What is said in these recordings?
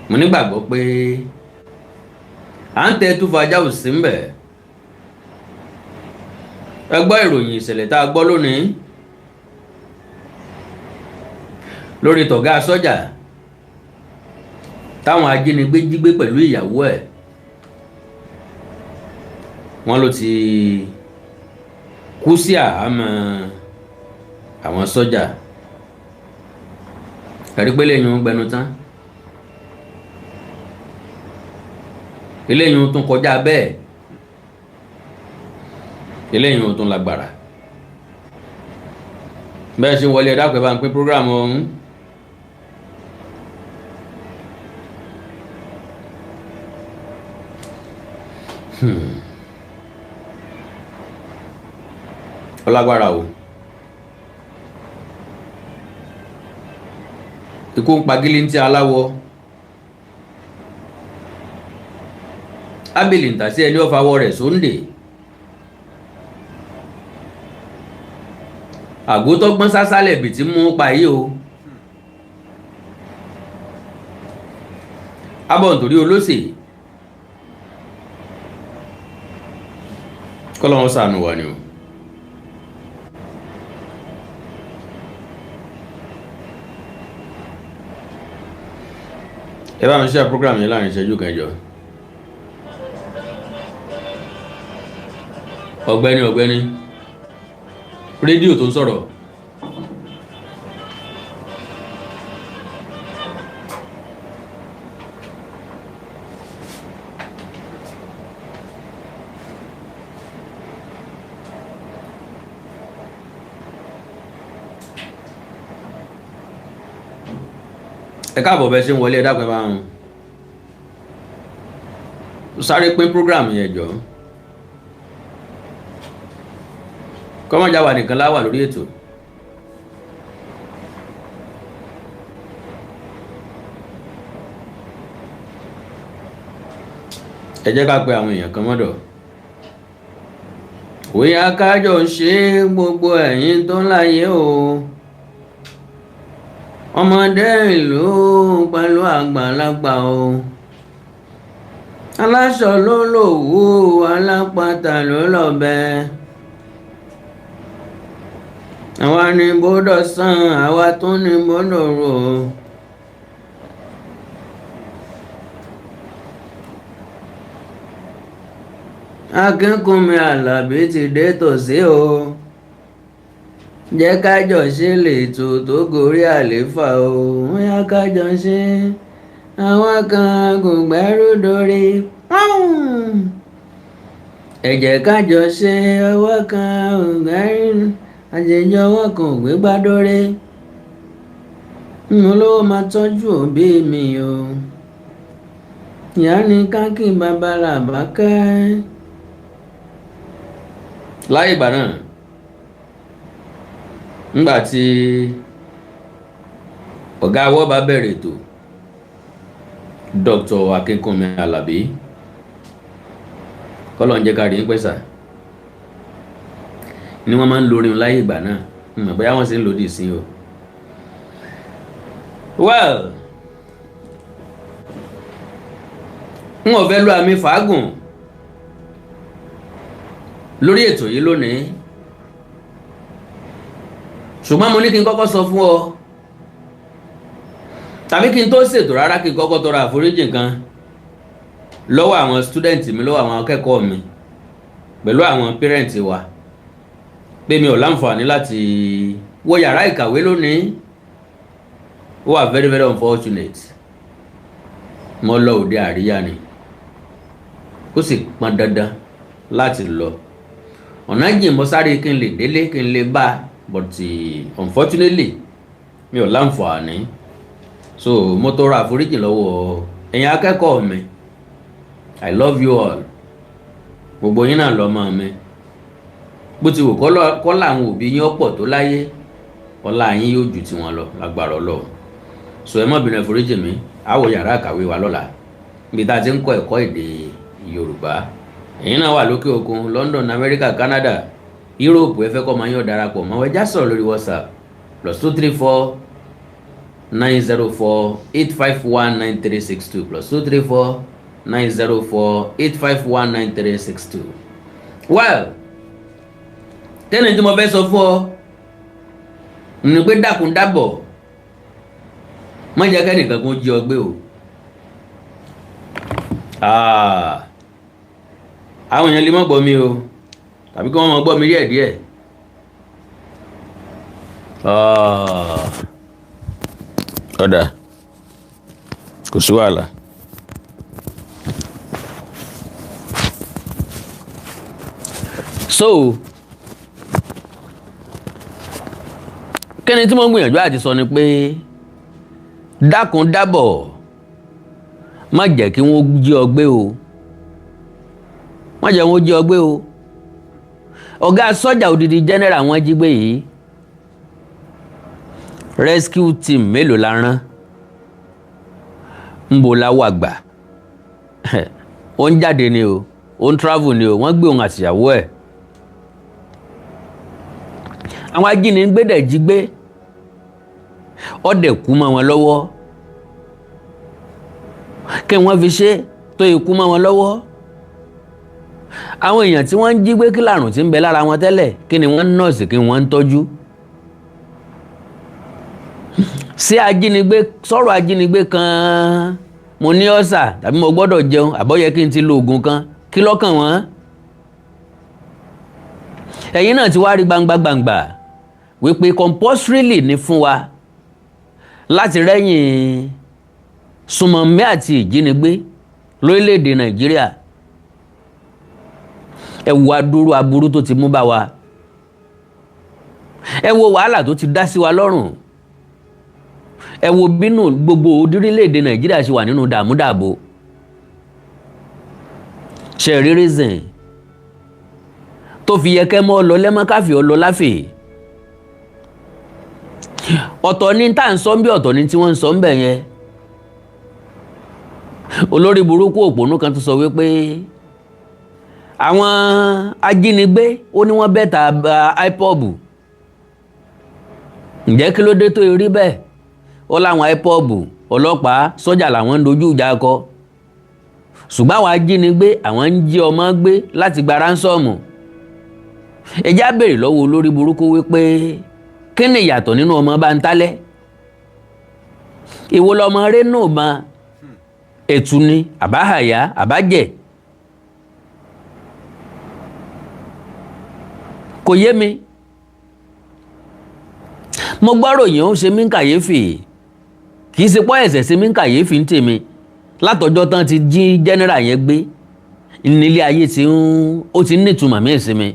Mo nígbàgbọ́ pé à ń tẹ túfọ̀ ajá ò sí ń bẹ̀. Ẹ gbọ́ ìròyìn ìṣẹ̀lẹ̀ tá a gbọ́ lónìí lórí tọ̀gá sọ́jà táwọn ajínigbé jí gbé pẹ̀lú ìyàwó ẹ̀. Wọ́n ló ti kú sí àhámọ́ àwọn sọ́jà. Ẹ̀rí pé lẹ́yìn ń gbẹnu tán, eléyìí tún kọjá bẹ́ẹ̀, eléyìí tún lágbára. Bẹ́ẹ̀ ṣe wọlé, ẹ dákun, ẹ bá ń pín program ọ̀hún. Ó lágbára o. Ikú ń pa gílíntì aláwọ̀ ábìlì ń tà sí ẹni ó fawọ́ rẹ̀ sóńdè. Àgótọ́gbọ́n sásálẹ̀ bì tí mú pa yìí o. Abọ́ nítorí olóṣè kọ́lọ́wọ́n ṣàánú wa ni o. Ẹ bá mi ṣe program yẹn láàrin ìṣẹ́jú kẹjọ. Ọ̀gbẹ́ni, ọ̀gbẹ́ni rédíò tó ń sọ̀rọ̀, ẹ káàbọ̀. Bẹ́ẹ̀ ṣe ń wọlé, ẹ dákun, ẹ bá ń sáré pín program yẹn jọ. Kọ́mọ̀jà wà nìkan láwà lórí ètò. Ẹ jẹ́ ká pe àwọn èèyàn kan mọ́dọ̀. Òye akájọ ṣe gbogbo ẹ̀yin tó láyé o, ọmọdé ìlú pẹ̀lú àgbàlagbà o. Aláṣọ ló lòwú, alápatà ló lọ́bẹ. Àwa ní bọ́dọ̀ sàn, àwa tún ní bọ́dọ̀ rò. Akínkúnmi Àlàbí ti dé tòsí o. Jẹ́ kájọ ṣe lètò tó gorí àléfà o. Bóyá kájọ ṣe àwọn kan kò gbẹ́rù dórí. Ẹ jẹ́ kájọ ṣe, ọwọ́ kan ò gbẹ́rù, àjèjì ọwọ́ kan ò gbégbá dórí. Olówó máa tọ́jú òbí mi o. Ìyá ní kákì bàbá làbákẹ́. Láyé ìgbà náà, ńgbà tí ọ̀gá awọ́ bá bẹ̀rẹ̀ ètò, Dr. Akínkúnmi Alábí, kọ́lọ̀ ń jẹ́ ká rí ń pẹ́sà ni wọ́n máa ń lorin láyé ìgbà náà. Mọ̀ bóyá wọ́n sì ń lòdì sí o. Well, n ò fẹ́ lo àmì fàágùn lórí ètò yìí lónìí, ṣùgbọ́n mo ní kí n kọ́kọ́ sọ fún ọ, tàbí kí n tó ṣètò rárá, kí n kọ́kọ́ tọrọ àforíjì kan lọ́wọ́ àwọn student mi, lọ́wọ́ àwọn akẹ́kọ̀ọ́ mi pẹ̀lú àwọn parent wa, pé mi ò láǹfààní láti wọ yàrá ìkàwé lónìí. Ó wà very very unfortunate. Mo lọ òde àríyá ni, ó sì pọn dandan láti lọ. Ọ̀nà jìn, mo sáré kí n lè délé, kí n lè bá, but unfortunately mi ò láǹfààní. So mo tọrọ àforíjì lọ́wọ́ ẹ̀yin akẹ́kọ̀ọ́ mi. I love you all. Gbogbo yín náà lọ́mọ mi. Bó ti wù kọ́ làwọn òbí yín ọ̀pọ̀ tó láyé, ọlá yín yóò ju tiwọn lọ lágbára Ọlọ́run. So ẹ má bínú, àforíjì mi. Á wọ yàrá ìkàwé wa lọ́la, níbi tá a ti ń kọ́ ẹ̀kọ́ èdè Yorùbá. Ẹ̀yin náà wà lókè òkun, London, America, Canada, Europe, ẹ fẹ́ kọ́ máa yọ̀ darapọ̀ mọ́ ẹ, já sọ̀rọ̀ lórí WhatsApp, +234. 904 851 9362, +234 904 851 9362. Well, tẹ́ni tí mo fẹ́ sọ fún ọ ní pé dákun dábọ̀, má jẹ́ kẹ́nìkan kó jí ọ gbé o. Ah, àwọn èèyàn lè má gbọ́ mi o, tàbí kí wọ́n máa gbọ́ mi díẹ̀ díẹ̀. Ah, ó dáa, kò sí wàhálà. So kí ni tí mo ń gbìyànjú àti sọ ni pé dákun dábọ̀, má jẹ́ kí wọ́n jí ọ gbé o, má jẹ́ wọ́n jí ọ gbé o. Ọ̀gá sọ́jà odidi general wọ́n jí gbé yìí, rescue team mélòó la rán? Ń bo la wà gbà? Ó ń jáde ni o, ó ń travel ni o, wọ́n gbé òun àtìyàwó ẹ̀. Àwọn ajínigbé dẹ̀ jí gbé, ó dẹ̀ kú mọ́ wọn lọ́wọ́. Kí wọ́n fi ṣe tó ikú mọ́ wọn lọ́wọ́? Àwọn èèyàn tí wọ́n ń jí gbé, kí làrùn tí ń bẹ lára wọn tẹ́lẹ̀? Kí ni wọ́n ń nọ́ọ̀sì? Kí wọ́n ń tọ́jú sí ajínigbé? Sọ̀rọ̀ ajínigbé kan, mo ní ọ̀sà tàbí mo gbọ́dọ̀ jẹun, àbọ̀yẹ kí n ti lo oògùn kan, kí lọ́kàn wọ́n? Ẹ̀yin náà ti wá rí gbangba gbangba wípé compulsorily ní fún wa láti rẹ́yìn sùmọ̀mí àti ìjínigbé lórílẹ̀‐èdè Nàìjíríà. Ẹ wo adúrú aburú tó ti mú bá wa, ẹ wo wàhálà tó ti dá sí wa lọ́rùn, ẹ wo bínú gbogbo orílẹ̀‐èdè Nàìjíríà ṣe wà nínú dààmúdààbò. Ṣe rí reason tó fi yẹ kẹ́ mọ́ ọ lọ lẹ́mọ́, káfí ọ lọ láfè? Ọ̀tọ̀ ni tá à ń sọ ń bí, ọ̀tọ̀ ni tí wọ́n ń sọ ń bẹ̀ yẹn. Olórí burúkú òpònú kan tó sọ wípé àwọn ajínigbé, ó ní wọ́n better IPOB. Ǹjẹ́ kí ló dé tó rí bẹ́ẹ̀? Ó láwọn IPOB, ọlọ́pàá, sọ́jà làwọn ń dojú ìjà kọ, ṣùgbọ́n àwọn ajínigbé, àwọn ń jí ọmọ gbé láti gba ransom. Ẹ já béèrè lọ́wọ́ olórí burúkú wípé kí ni ìyàtọ̀ nínú ọmọ báńtálẹ́? Ìwo lọmọ rénú mọ ẹ̀tù ni àbáhàyà àbájẹ́? Kò yé mi. Mo gbọ́rọ̀ yẹn, ó ṣe mí ń kàyéfì. Kì í ṣe pọ́ ẹ̀sẹ̀ ṣe mí ń kàyéfì ń tèmi. Látọjọ́ tán ti jí general yẹn gbé nílé ayé tí ń ó ti ń nítumọ̀ mí ìsinmi,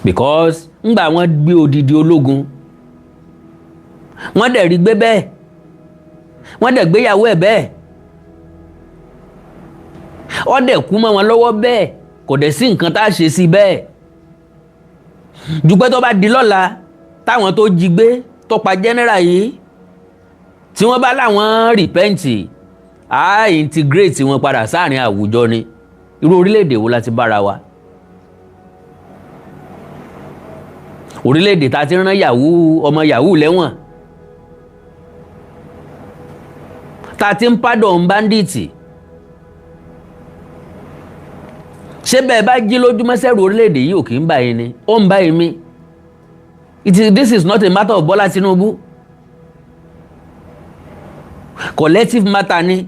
because ńgbà wọ́n gbé odidi ológun, wọ́n dẹ̀ rí gbé bẹ́ẹ̀, wọ́n dẹ̀ gbéyàwó ẹ̀ bẹ́ẹ̀, ó dẹ̀ kú mọ́ wọn lọ́wọ́ bẹ́ẹ̀, kò dẹ̀ sí nǹkan tá a ṣe sí bẹ́ẹ̀ ju pé tó bá di lọ́la, táwọn tó jí gbé, tó pa general yìí, tí wọ́n bá láwọn repent, á integrate wọn padà sáàrin àwùjọ ni. Irú orílẹ̀-èdè wo la ti bára wa? Orílẹ̀-èdè tá a ti rán yahoo, ọmọ yahoo lẹ́wọ̀n, tá a ti ń pardon bandit. Ṣé bẹ́ẹ̀ bá jí lójúmọ́, sẹ́rù orílẹ̀-èdè yìí ò kì í bá yín ni? Ó ń bá yín mi. It is this is not a matter of Bola Tinubu, collective matter ni.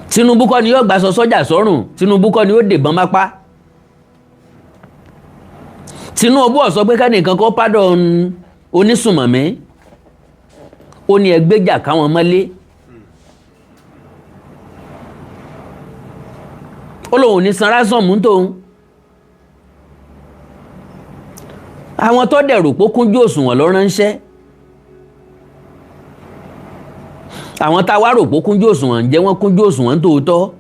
Tinubu kọ́ ni yóò gbàsọ sọ́jà sọ́rùn, Tinubu kọ́ ni yóò dèbọn mápá. Tinubu ó sọ pé kẹ́nìkan kó pardon onísùmọ̀mí, ó ní ẹgbẹ́jà káwọn mọ́lé. Ó lóun ò ní san ransom tóun. Àwọn tó dẹ̀rù pé kúnjú òṣùwọ̀n ló ránṣẹ́, àwọn tá a wá rò pé kúnjú òṣùwọ̀n, ǹjẹ́ wọ́n kúnjú òṣùwọ̀n tòótọ́?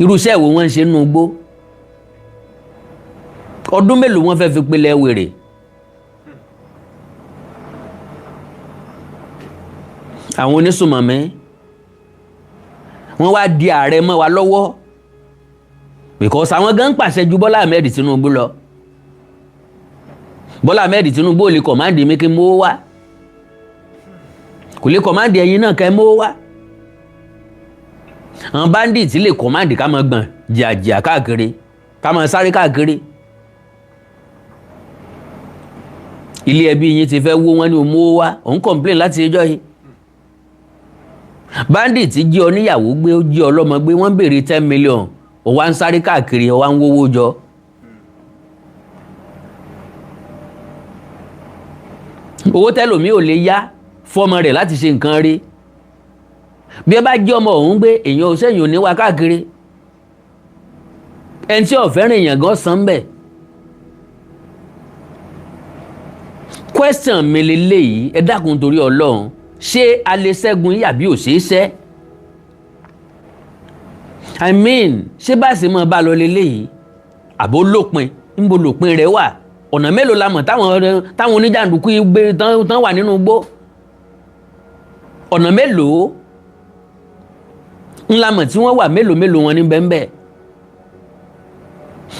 Irúṣẹ́ wo wọ́n ń ṣe nínú igbó? Ọdún mélòó wọ́n fẹ́ fi pilẹ̀ wèrè? Àwọn onísùmọ̀mí, wọ́n wá di ààrẹ mọ́ wa lọ́wọ́. Because àwọn gan ń pàṣẹ ju Bọ́lá Ahmed Tinubu lọ. Bọ́lá Ahmed Tinubu ò lè command mi kí n mówó wá, kò lè command ẹ̀yin náà kẹ́ mówó wá. Àwọn bandits lè command ká máa gbọ̀n jìàjìà káàkiri, ká máa sáré káàkiri. Ilé ẹbí yín ti fẹ́ wó, wọn ní o mówó wá, òun complain láti ẹjọ́ yìí. Bandit jí ọ níyàwó gbé, ó jí ọ lọ́mọ gbé, wọ́n béèrè 10 million, ó wá ń sáré káàkiri, ó wá ń wówó jọ. Owó tẹ́lòmí ò lè yá fọ́mọ rẹ̀ láti ṣe nǹkan rí, bí ẹ bá jí ọmọ òun gbé, èèyàn ò sẹ́yìn ò ní wá káàkiri. Ẹni tí ò fẹ́ràn èèyàn gan san bẹ́ẹ̀. Question mi leléyìí, ẹ dákun torí Ọlọ́run, ṣé a lè ṣẹ́gun yìí àbí ò ṣeé ṣẹ́? I mean, ṣé bá ṣe máa bá lọ leléyìí àbó lópin? Ńbo lópin rẹ̀ wà? Ọ̀nà mélòó la mọ̀ táwọn oníjàǹdùkú yìí gbé tán wà nínú igbó? Ọ̀nà mélòó ńlá mọ̀ tí wọ́n wà? Mélòó mélòó wọn ní bẹ́ńbẹ́?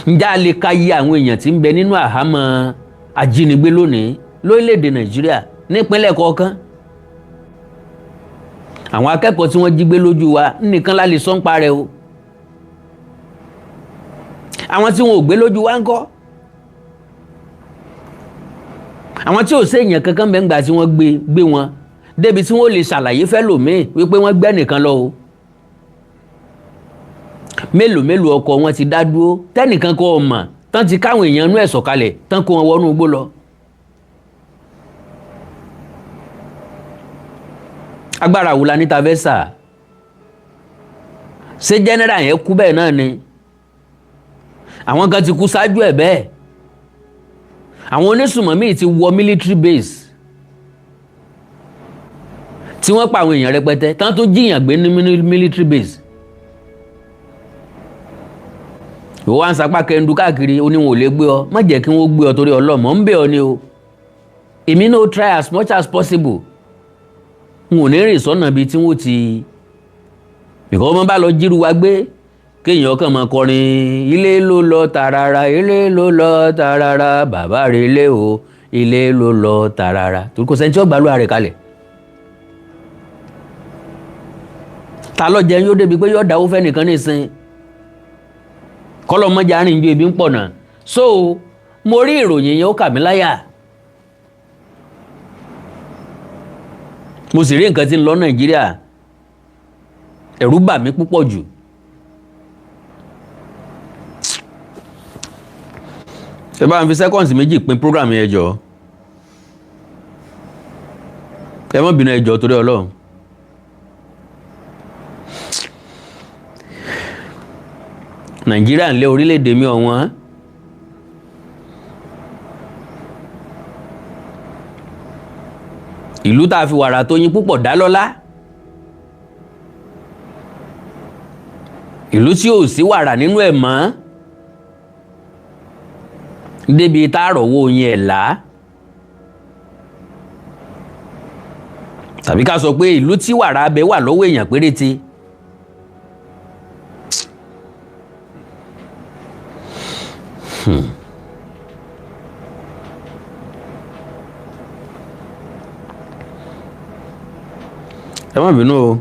Ǹjẹ́ a lè ka iye àwọn èèyàn tí ń bẹ nínú àhámọ́ ajínigbé lónìí lórílẹ̀‐èdè Nàìjíríà nípínlẹ̀ kọ̀ọ̀kan? Àwọn akẹ́kọ̀ọ́ tí wọ́n jí gbé lójú wa nìkan la lè sọ ń parẹ́ o. Àwọn tí wọn ò gbé lójú wa ń kọ́? Àwọn tí ò sí èèyàn kankan bẹ́ẹ̀ ń gbà tí wọ́n gbé wọn débi tí wọ́n lè ṣàlàyé fẹ́lòmíì wípé wọ́n gbẹ́ nìkan lọ o. Mélòó mélòó ọkọ̀ wọn ti dá dúró tẹ́nìkan kọ́ ọ mọ̀, tán ti káwọn èèyàn inú ẹ̀ sọ̀kalẹ̀, tán kó wọn wọnú igbó lọ. Agbára wo la ní ta fẹ́ sà? Ṣé general yẹn kú bẹ́ẹ̀ náà ni? Àwọn kan ti kú ṣáájú ẹ̀ bẹ́ẹ̀. Àwọn onísùmọ̀mí ti wọ military base tí wọ́n pa àwọn èèyàn rẹpẹtẹ, tán tó jíyàn gbé ní military base. Ìwọ wá ń sapá kẹndu káàkiri, ó ní wọn ò lè gbé ọ. Má jẹ́ kí wọ́n gbé ọ torí ọlọ́mọ ń bẹ̀ ọ ni o. Èmi náà try as much as possible, n ò ní rìn sọ́nà bíi tí wọ́n ti bìkọ́ wọ́n bá lọ jíru wa gbé, kéèyàn kàn máa kọrin ilé ló lọ tààràrà, ilé ló lọ tààràrà, bàbá rẹ̀ ilé o, ilé ló lọ tààràrà, torí kò sẹ́ni tí ó gbà lóra rẹ̀ kalẹ̀. Ta ló jẹun yóò débi pé yóò dáwó fẹ́ nìkan nísìn kọ́lọ́mọjà rìn ju ebi ń pọ̀ náà. So mo rí ìròyìn yẹn, ó kà mí láyà. Mo sì rí nǹkan tí ń lọ Nàìjíríà, ẹ̀rù bà mí púpọ̀ jù. Ẹ bá ń fi seconds 2 pín program yẹn jọ, ẹ má bínú, ẹ jọ̀ọ́ torí Ọlọ́run. Nàìjíríà ń lé orílẹ̀-èdè mi ọ̀wọ́n. Ìlú tá a fi wàrà tó yín púpọ̀ dá lọ́lá, ìlú tí ò sí wàrà nínú ẹ̀ mọ́ débi tá a rọ̀wọ́ oyin ẹ̀ là, tàbí ká sọ pé ìlú tí wàrà abẹ wà lọ́wọ́ èèyàn péréte. Ẹ má bínú o.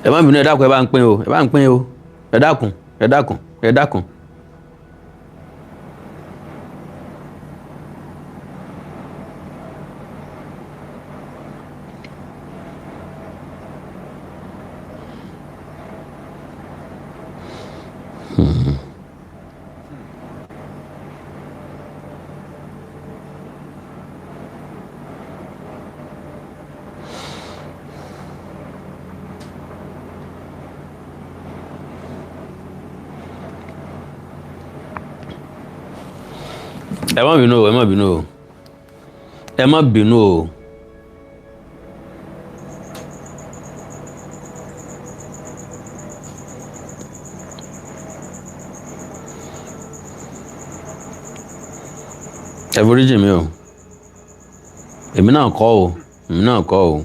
Ẹ má bínú, ẹ dákun, ẹ bá ń pín o, ẹ bá ń pín o, ẹ dákun, ẹ dákun, ẹ dákun. Ẹ má bínú o, ẹ má bínú o, ẹ má bínú o. Ẹ foríjì mi o, èmi náà kọ́ o, èmi náà kọ́ o.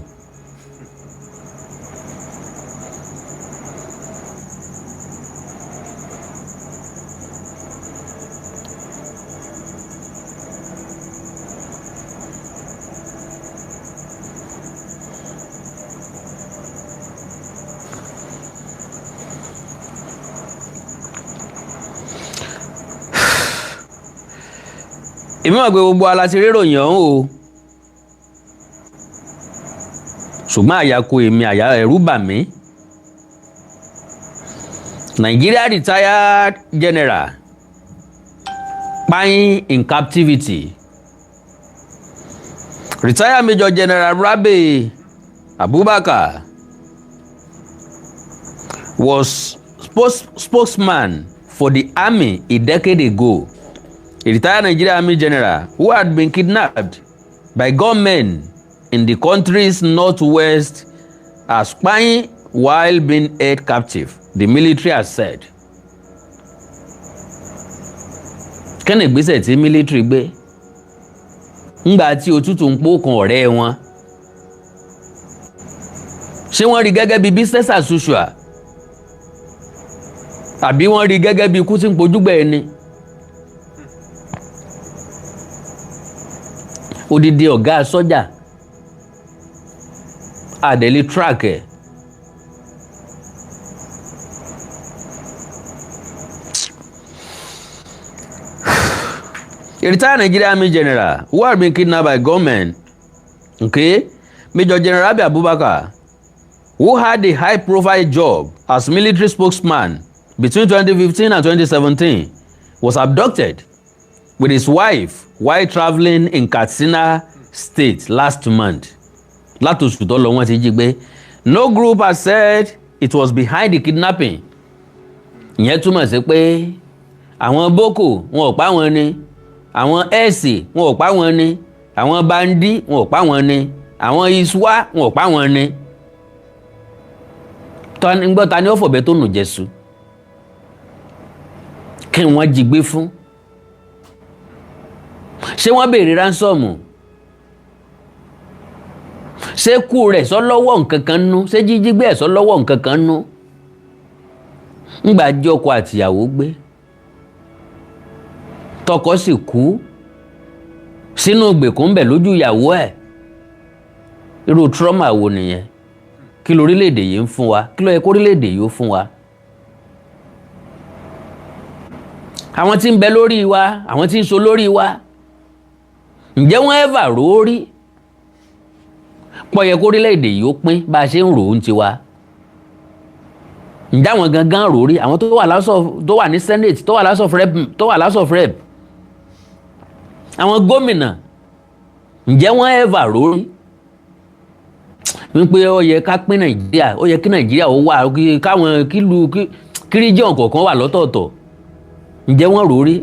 Èmi mọ̀ pé gbogbo ala ti ríròyìn ọ̀hún o, ṣùgbọ́n àyà kò èmi, àyà ẹ̀rù bà mí. Nigeria retired general kpain in captivity. Retired Major General Rabe Abubakar was spokesman for the army a decade ago. A retired Nigerian Army general who had been kidnapped by gunmen in the country's northwest as spying while being held captive, the military has said. Kí ni ìgbésẹ̀ tí military gbé ńgbà tí òtútù ń pòkàn ọ̀rẹ́ wọn? Ṣé wọ́n rí gẹ́gẹ́ bí business as usual, àbí wọ́n rí gẹ́gẹ́ bí ikú tí ń pojúgbẹ́ ẹni? Odidi ọ̀gá sọ́jà àdẹ̀lé track ẹ̀. A retired Nigerian Army general who had been kidnapped by gunmen, okay, Major General Rabi Abubakar, who had a high-profile job as military spokesman between 2015 and 2017, was abducted with his wife while traveling in Katsina State last month. Látòṣù tó lọ wọ́n ti jí gbé. No group has said it was behind the kidnapping. Ìyẹn túmọ̀ sí pé àwọn Boko wọn ò pa wọn ni, àwọn ẹ̀sì wọn ò pa wọn ni, àwọn bandit wọn ò pa wọn ni, àwọn ISWAP wọn ò pa wọn ni. Gbọ́, ta ni ó fọ̀bẹ tó nù jẹ̀sù kí wọ́n jí gbé fún? Ṣé wọ́n béèrè ransom? Ṣé kú rẹ̀ sọ lọ́wọ́ nǹkan kan nú? Ṣé jíjí gbé ẹ̀ sọ lọ́wọ́ nǹkan kan nú? Ńgbà jẹ́ ọkọ àtìyàwó gbé, tọkọ sì kú sínú ìgbèkùn bẹ̀ lójú ìyàwó ẹ̀, irú trauma wo nìyẹn? Kí lórílẹ̀‐èdè yìí ń fún wa? Kí ló yẹ kórílẹ̀‐èdè yìí ó fún wa? Àwọn tí ń bẹ lórí wa, àwọn tí ń so lórí wa, ǹjẹ́ wọ́n ever rò ó rí pọ̀ yẹ kórílẹ̀‐èdè yìí ó pín bá a ṣe ń rò ó ń tiwa? Ǹjẹ́ àwọn gangan rò ó rí? Àwọn tó wà House of, tó wà ní Senate, tó wà House of Rep, tó wà House of Rep, àwọn gómìnà, ǹjẹ́ wọ́n ever rò ó rí wípé ó yẹ ká pín Nàìjíríà, ó yẹ kí Nàìjíríà ó wà káwọn kílù kí region kọ̀ọ̀kan wà lọ́tọ̀ọ̀tọ̀? Ǹjẹ́ wọ́n rò ó rí?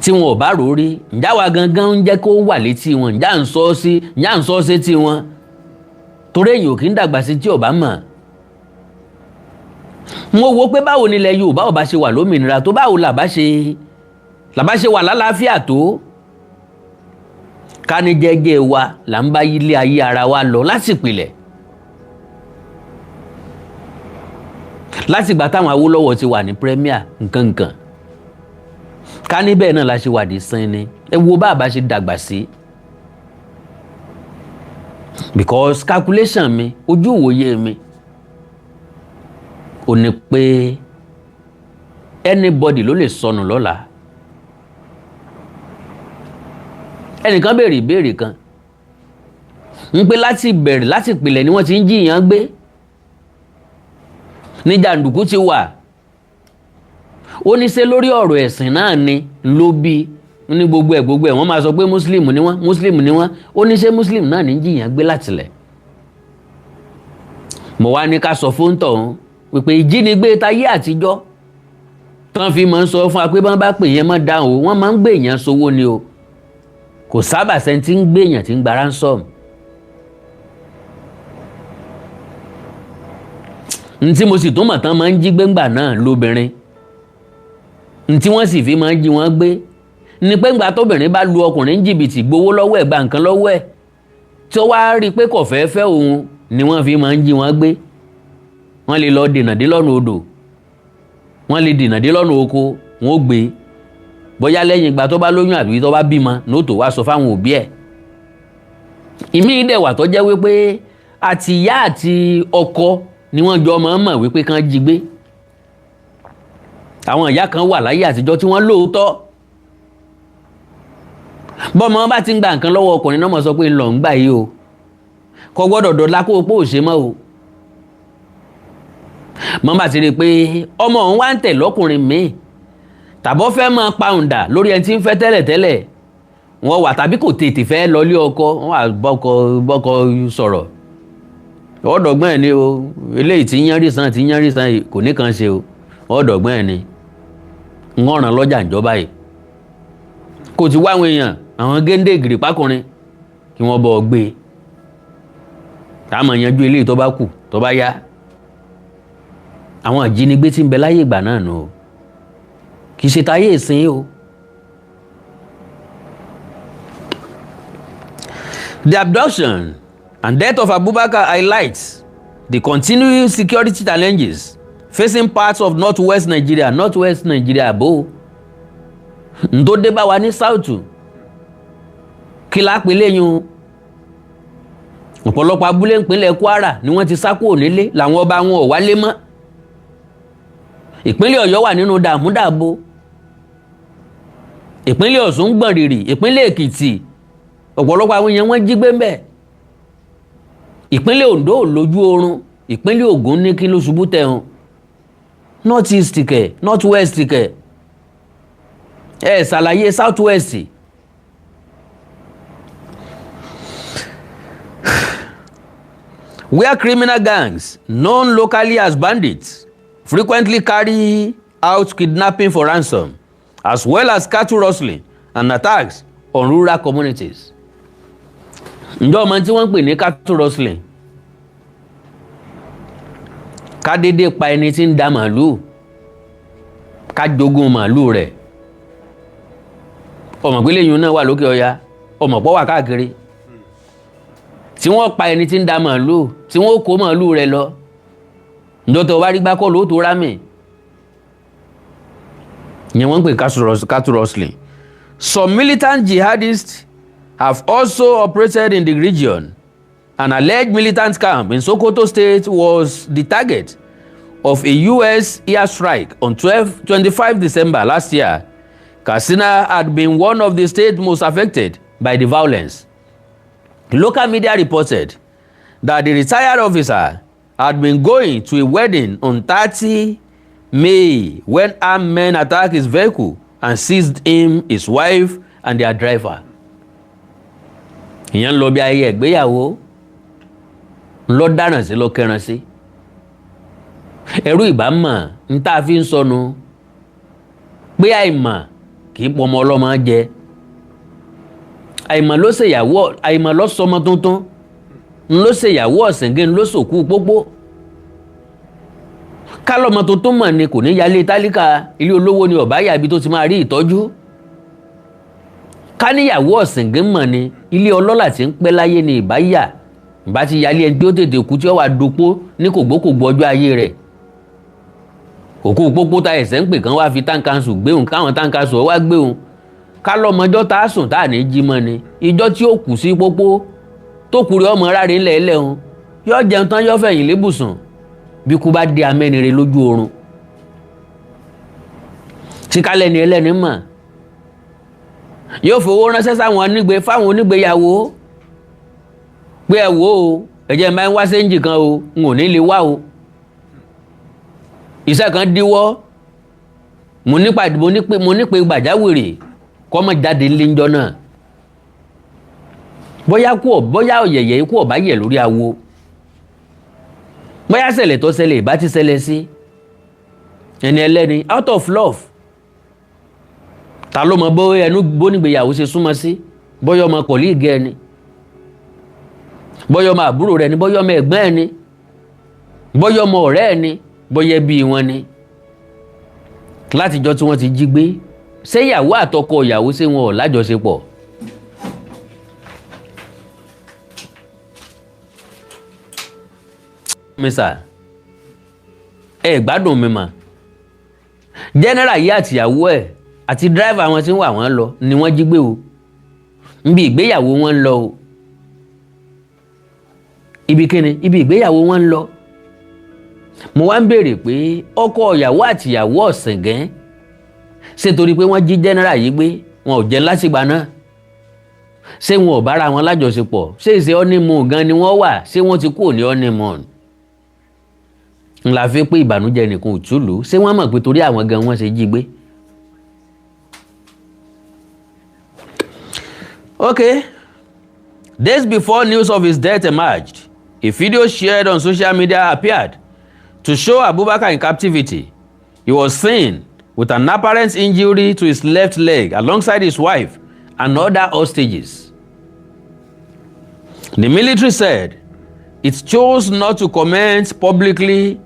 Tí wọn ò bá rò ó rí, ǹjẹ́ àwa gangan ń jẹ́ kó wà létí wọn? Ǹjẹ́ à ń sọ sí, ǹjẹ́ à ń sọ sétí wọn? Torí èyàn ò kí ń dàgbà sí tí ò bá mọ̀. Mo wo pé báwo ni ilẹ̀ Yorùbá ò bá ṣe wà lómìnira tó, báwo làbá ṣe wà lálàáfíà tó, ká ní jẹ́jẹ́ wa là ń bá yílé ayé ara wa lọ láti ìpìlẹ̀, láti ìgbà táwọn Awólọ́wọ̀ ti wà ní premier nkankan, ká ní bẹ́ẹ̀ náà la ṣe wà dé sẹ́n ni. Ẹ wo bá a bá ṣe dàgbà sí, because calculation mi, ojú ìwòye mi ò ní pé anybody ló lè sọnù lọ́la. Ẹnìkan béèrè ìbéèrè kan ń pé láti ìbẹ̀rẹ̀, láti ìpìlẹ̀ ni wọ́n ti ń jíyàn gbé, ní jàǹdùkú ti wà. Ó ní ṣe lórí ọ̀rọ̀ ẹ̀sìn náà ni ló bí ní gbogbo ẹ̀, gbogbo ẹ̀ wọ́n máa sọ pé Muslim ni wọ́n, Muslim ni wọ́n. Ó ní ṣe Muslim náà ní jíyàn gbé látìlẹ̀? Mo wá ní ká sọ fún tọ̀hún wípé ìjínigbé tayé àtijọ́ tán fi máa ń sọ fún wa pé bọ́n bá pè yẹn mọ́ dáhùn o, wọ́n máa ń gbé èèyàn sówó ni o. Kò sábà sẹ́ni tí ń gbé èèyàn tí ń gba ransom. Ntí mo sì tún mọ̀ tán máa ń jí gbéńgbà náà lóbìnrin, ntí wọ́n sì fi máa ń jí wọ́n gbé ni pé ńgbà tóbìnrin bá lu ọkùnrin jìbìtì, gbowó lọ́wọ́ ẹ̀, gba nǹkan lọ́wọ́ ẹ̀, tí ó wá rí i pé kò fẹ́ fẹ́ òun ni wọ́n fi máa ń jí wọ́n gbé. Wọ́n lè lọ dènà dé lọ́nà odò, wọ́n lè dènà dé lọ́nà oko, wọ́n ó gbé. Bóyá lẹ́yìn ìgbà tó bá lóyún àbí tó bá bímọ ní ó tó wá sọ fáwọn òbí ẹ̀. Ìmí dẹ̀ wà tó jẹ́ wípé àti ìyá àti ọkọ ni wọ́n jọ máa ń mọ̀ wípé kán jí gbé. Àwọn ìyá kan wà láyé àtijọ́ tí wọ́n lóòótọ́. Bọ́mọ bá ti ń gba nǹkan lọ́wọ́ ọkùnrin náà, mọ̀ sọ pé ńlọ ń gbà yìí o, kò gbọ́dọ̀ dọ̀la kó o pé ò ṣe mọ́ o. Mọ́ bá ti rí i pé ọmọ òun wá ń tẹ̀ lọ́kùnrin míì, tàbọ́ fẹ́ máa pàùndà lórí ẹni tí ń fẹ́ tẹ́lẹ̀tẹ́lẹ̀ wọ́n wà, tàbí kò tètè fẹ́ lọlé ọkọ, wọ́n wà bọ́kọ bọ́kọ sọ̀rọ̀ ọ̀dọ̀gbọ́n ẹ̀ ni o. Eléyìí tí ń yán rí san, tí ń yán rí san kò ní kan ṣe o. Ọ̀dọ̀gbọ́n ẹ̀ ni ń ọ̀ràn lọ́jà ìjọba yìí, kò ti wá àwọn èèyàn, àwọn géńdé gìrìpákùnrin, kí wọ́n bọ̀ gbé e, táwọn yanjú eléyìí tó bá kù tó bá yá. Àwọn ìjínigbé tí ń bẹ láyé ìgbà náà nù o, kì í ṣe táyé ìsìn o. The abduction and death of Abubakar highlights the continuing security challenges facing parts of northwest Nigeria. Northwest Nigeria bó n tó dé bá wa ní south, kí lápẹ́ lẹ́yìn? Ọ̀pọ̀lọpọ̀ abúlé ìpínlẹ̀ Kwara ni wọ́n ti sá kúrò nílé, làwọn ọba wọn ò wálé mọ́. Ìpínlẹ̀ Ọ̀yọ́ wà nínú dààmúdàbò, ìpínlẹ̀ Ọ̀ṣun ń gbọ̀n rìrì, ìpínlẹ̀ Èkìtì, ọ̀pọ̀lọpọ̀ àwọn èèyàn wọ́n jí gbé ńbẹ̀, ìpínlẹ̀ Oǹdó ò lójú oorun, ìpínlẹ̀ Ògùn ní kí ló ṣubú tẹ̀hún, north east kẹ̀, north west kẹ̀, ẹ ṣàlàyé south west. Where criminal gangs known locally as bandits frequently carry out kidnapping for ransom, as well as cattle rustling and attacks on rural communities. Ǹjọ́ ọmọ tí wọ́n ń pè ní cattle rustling? Ká dédé pa ẹni tí ń da màálùú, ká jogún màálùú rẹ̀. Ọmọ pé lẹ́yìn náà wà lókè ọya, ọmọ pọ̀ wà káàkiri tí wọ́n pa ẹni tí ń da màálùú, tí wọ́n kó màálùú rẹ̀ lọ. Ǹjọ́ tó o bá rí gbá kọ́ ló tó rámì ìyẹn wọ́n ń pè cattle rustling. Some militant jihadists have also operated in the region. An alleged militant camp in Sokoto State was the target of a US airstrike on 12, 25 December last year. Katsina had been one of the states most affected by the violence. Local media reported that the retired officer had been going to a wedding on 30 May when armed men attacked his vehicle and seized him, his wife, and their driver. Ìyẹn ń lọ bí ayẹyẹ ìgbéyàwó, ńlọ dáràn sí, lọ kẹran sí. Ẹrú ìbámọ̀ ń tá a fi ń sọnù pé àìmọ̀ kì í pọmọ ọlọ́mọ jẹ. Àìmọ̀ ló ṣèyàwó, àìmọ̀ ló sọmọ tuntun, ń ló ṣèyàwó ọ̀sìngín, ń ló sòkú pópó. Kálọ́mọ tuntun mọ̀ ni kò ní yálé tálíkà, ilé olówó ni ọ̀bá yàbí tó ti máa rí ìtọ́jú. Káníyàwó ọ̀sìngín mọ̀ ni, ilé ọlọ́lá tí ń pẹ́ láyé ni ìbá yà, ìbá ti yálé ẹni tí ó tètè kú, tí ó wà dopó ní kògbókògbó ọjọ́ ayé rẹ̀. Òkú pópó ta ẹ̀sẹ̀ ń pè kán wá fi town council gbéhùn, káwọn town council wá gbéhùn. Kálọ́mọjọ́ tá a sùn tá a ní jí mọ́ ni ìjọ tí ó kù sí pópó tó kúrẹ́ ọmọ ráre ńlẹ̀ ẹlẹ́hun, yóò jẹun tán, yóò fẹ̀yìn lébùsùn, bí kú bá dé amẹ́nire lójú oorun. Tí kálẹ̀ ni ẹlẹ́ni mọ̀, yóò fowó ránṣẹ́ sáwọn onígbé, fáwọn onígbéyàwó, pé ẹ wò ó, ẹ̀jẹ̀ máa ń wá séńjì kan o, n ò ní lè wá o, iṣẹ́ kan díwọ́, mo nípa mo nípe gbàjáwìrì, kọ́mọ jáde ńlẹ́njọ́ náà. Bóyá kú ọ̀, bóyá ọ̀yẹ̀yẹ̀ ikú ọ̀bá yẹ̀ lórí awo, bóyá ṣẹlẹ̀ tó ṣẹlẹ̀ ìbá ti ṣẹlẹ̀ sí ẹni ẹlẹ́ni out of love. Ta ló mọ bóyá ẹnu bónígbéyàwó ṣe súnmọ́ sí? Bóyá ọmọ colleague ẹni, bóyá ọmọ àbúrò rẹ ni, bóyá ọmọ ẹ̀gbọ́n ẹni, bóyá ọmọ ọ̀rẹ́ ẹni, bóyá ẹbí wọn ni. Látijọ́ tí wọ́n ti jí gbé, ṣé ìyàwó àtọkọ ìyàwó, ṣé wọn ò lájọṣepọ̀? Mi sà, ẹ gbádùn mi mà. General yìí àtìyàwó ẹ̀ àti driver wọn tí ń wà wọ́n lọ ni wọ́n jí gbé o. Níbi ìgbéyàwó wọn ń lọ o. Ibi kíni? Ibi ìgbéyàwó wọn ń lọ. Mo wá ń béèrè pé ọkọ ìyàwó àtìyàwó ọ̀sìngẹ́n, ṣé torí pé wọ́n jí general yìí gbé, wọn ò jẹ́ lásìgbà náà? Ṣé wọn ò bára wọn lájọṣepọ̀? Ṣé ìṣe honeymoon gan ni wọ́n wà? Ṣé wọ́n ti kúrò ní honeymoon? Ńlá fi pé ìbànújẹ́ nìkan ò túlù. Ṣé wọ́n mọ̀ pé torí àwọn gan wọ́n ṣe jí gbé? Okay. Days before news of his death emerged, a video shared on social media appeared to show Abubakar in captivity. He was seen with an apparent injury to his left leg alongside his wife and other hostages. The military said it chose not to comment publicly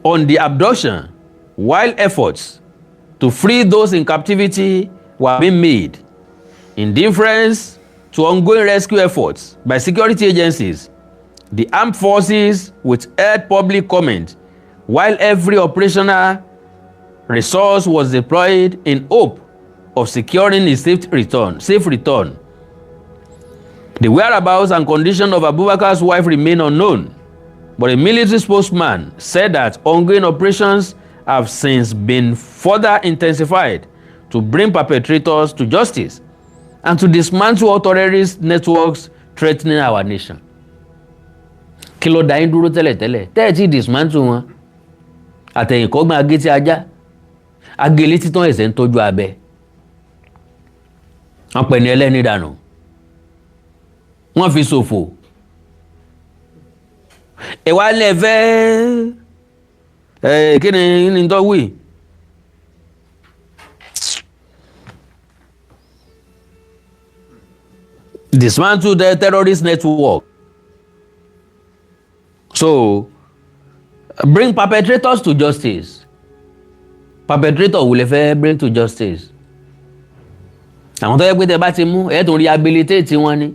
on the abduction while efforts to free those in captivity were being made. In deference to ongoing rescue efforts by security agencies, the armed forces withheld public comment while every operational resource was deployed in hope of securing his safe return. Safe return. The whereabouts and condition of Abubakar's wife remain unknown, but a military spokesman said that ongoing operations have since been further intensified to bring perpetrators to justice and to dismantle all terrorist networks threatening our nation. Kí ló dá yín dúró tẹ́lẹ̀tẹ́lẹ̀ tẹ́ ẹ̀ tí dismantle wọn? Àtẹ̀yìnkọ́gbọ́n agétí ajá agélé títàn ẹ̀sẹ̀ ń tọ́jú abẹ. Wọ́n pẹ̀ ní ẹlẹ́ni dànù, wọ́n fi ṣòfò. Ẹ wá lẹ fẹ́ ẹ kí ni tó wí. Dismantle the terrorist network. So bring perpetrators to justice. Perpetrator wo lè fẹ́ bring to justice? Àwọn tó yẹ pé tẹ bá ti mú, ẹ tún rehabilitate wọn ni,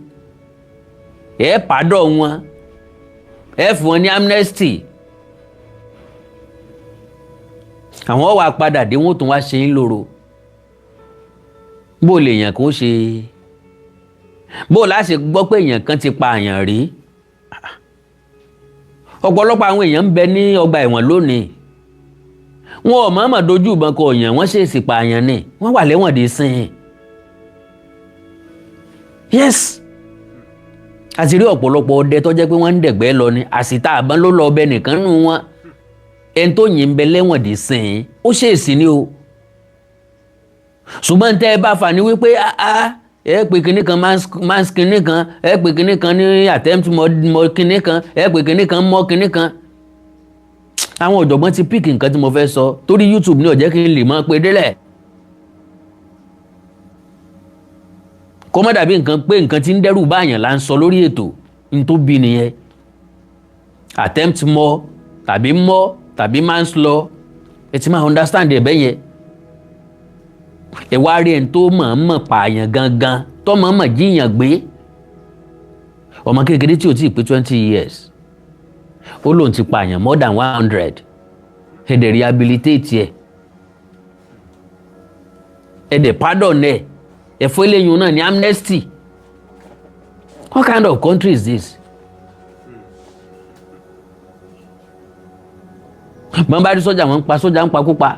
ẹ pardon wọn, ẹ fún wọn ní amnesty. Àwọn wà padà dé, wọn tún wá ṣe ń lòrò. Bó lè yàn kó ṣe, bó láṣẹ gbọ́ pé èèyàn kan ti pa àyàn rí? Ọ̀pọ̀lọpọ̀ àwọn èèyàn ń bẹ ní ọgbà ẹ̀wọ̀n lónìí, wọn ò mọ̀ọ́mọ̀ dojú ìbọn kọ èèyàn, wọ́n ṣèèṣì pa àyàn ni, wọ́n wà lẹ́wọ̀n dé sìn. Yes, àti rí ọ̀pọ̀lọpọ̀ ọdẹ tó jẹ́ pé wọ́n ń dẹ̀gbẹ́ lọ ni, àsìta àbọ̀n ló lọ ọbẹ̀ nìkan nù wọn. Ẹni tó yìn ń bẹ lẹ́wọ̀n dé sìn, ó ṣèèṣì ni o. Ṣùgbọ́n tẹ́ ẹ bá fà ní wípé ẹ pè kinní kan mans kinní kan, ẹ pè kinní kan ní attempt mọ kinní kan, ẹ pè kinní kan mọ kinní kan. Àwọn ọ̀jọ̀gbọ́n ti píìkì nǹkan tí mo fẹ́ sọ torí YouTube ní ó jẹ́ kí n lè mọ̀ pé délẹ̀. Kó má dàbí nǹkan pé nǹkan tí ń dẹ́rù báyàn là ń sọ lórí ètò n tó bí nìyẹn. Attempt mọ tàbí mọ tàbí manslaughter, ẹ ti máa understand ẹ̀ bẹ́yẹn. Ẹ wá rí ẹni tó mọ̀ọ́mọ̀ pààyàn gangan, tó mọ̀ọ́mọ̀ jíyàn gbé, ọmọ kékeré tí ò tí ì pé 20 years, ó lóun ti pààyàn more than 100. Ẹ dẹ̀ rehabilitate ẹ̀, ẹ dẹ̀ pardon ẹ̀, ẹ fún eléyìí náà ní amnesty. What kind of country is this? Bọ́n bá rí sọ́jà, wọ́n ń pa sọ́jà ń pa kúpa.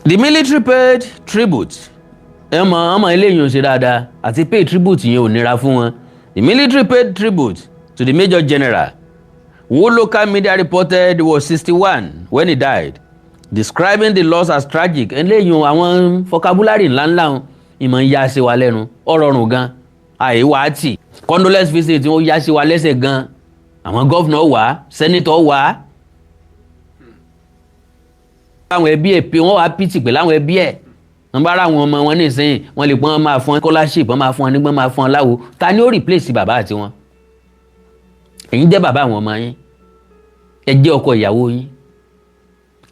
The military paid tribute. Ẹ mọ ọmọ eléyìí ò ṣe dáadáa, àti pay tribute yẹn ò nira fún wọn. The military paid tribute to the major general, who local media reported was 61 when he died, describing the loss as tragic. Eléyìí, àwọn vocabulary ńláńlá ìmọ̀ ń yá sí wa lẹ́nu, ọ̀rọ̀ rùn gan àìwá tì. Condolence visit, wọ́n yá sí wa lẹ́sẹ̀ gan. Àwọn governor wá, senator wá, àwọn ẹbí ẹ̀ pé wọ́n wá pìtì pẹ̀lú àwọn ẹbí ẹ̀. Wọ́n bá ra àwọn ọmọ wọn nísìnyí, wọ́n lè pọ́n, wọ́n máa fún scholarship, wọ́n máa fún wọn nígbọ́n, máa fún wọn láwo. Ta ni ó replace bàbá àti wọn? Ẹ̀yin jẹ́ bàbá àwọn ọmọ yín, ẹ jẹ́ ọkọ ìyàwó yín.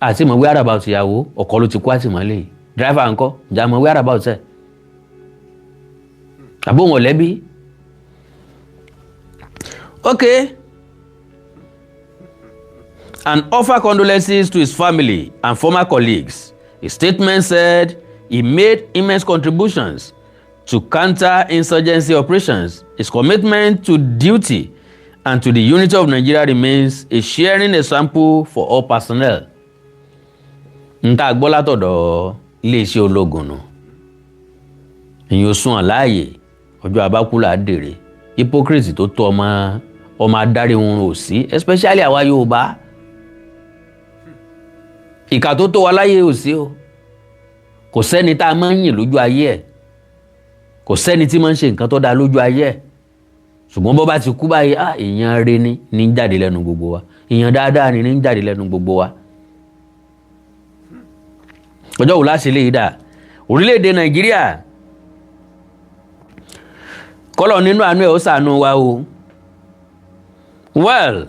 Àti mọ̀ whereabout ìyàwó, ọkọ ló ti kú àtìmọ́lé. Driver ńkọ́? Ìjà mọ̀ whereabout ẹ̀ àbó wọn lẹ́bí? Okay, and offer condolences to his family and former colleagues. A statement said he made immense contributions to counter-insurgency operations. His commitment to duty and to the unity of Nigeria remains a sharing example for all personnel. N tá a gbọ́ látọ̀dọ̀ iléeṣẹ́ ológun nù. Ìyẹn ò sún àláàyè, ọjọ́ abákúlà dèrè. Hypocrite tó tó ọmọ ọmọ adarí wọn ò sí, especially àwa Yorùbá. Ìkà tó tó wa láyé ò sí o. Kò sẹ́ni tá a máa ń yìn lójú ayé ẹ̀, kò sẹ́ni tí máa ń ṣe nǹkan tó dáa lójú ayé ẹ̀, ṣùgbọ́n bó bá ti kú báyìí, ah, èèyàn rẹ ni ní jáde lẹ́nu gbogbo wa, èèyàn dáadáa ni ní jáde lẹ́nu gbogbo wa. Ọjọ́ wo láṣẹ lè dà orílẹ̀-èdè Nàìjíríà? Kọ́lọ̀ nínú àánú ẹ̀ ó ṣàánú wa o. Well,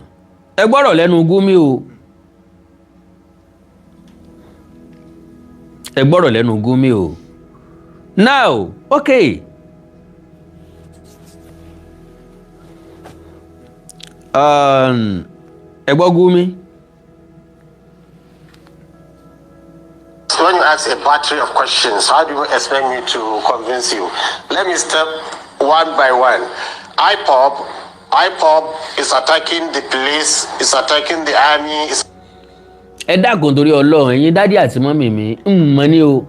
ẹ gbọ́rọ̀ lẹ́nu Gumi o, ẹ gbọ́rọ̀ lẹ́nu Gumi o. Now, okay, ẹ gbọ́ Gumi. When you ask a battery of questions, how do you expect me to convince you? Let me step one by one. IPOB is attacking the police, is attacking the army. Is Ẹ dákun, torí Ọlọ́run, ẹ̀yin daddy àti mummy mi, ń mọ ní o.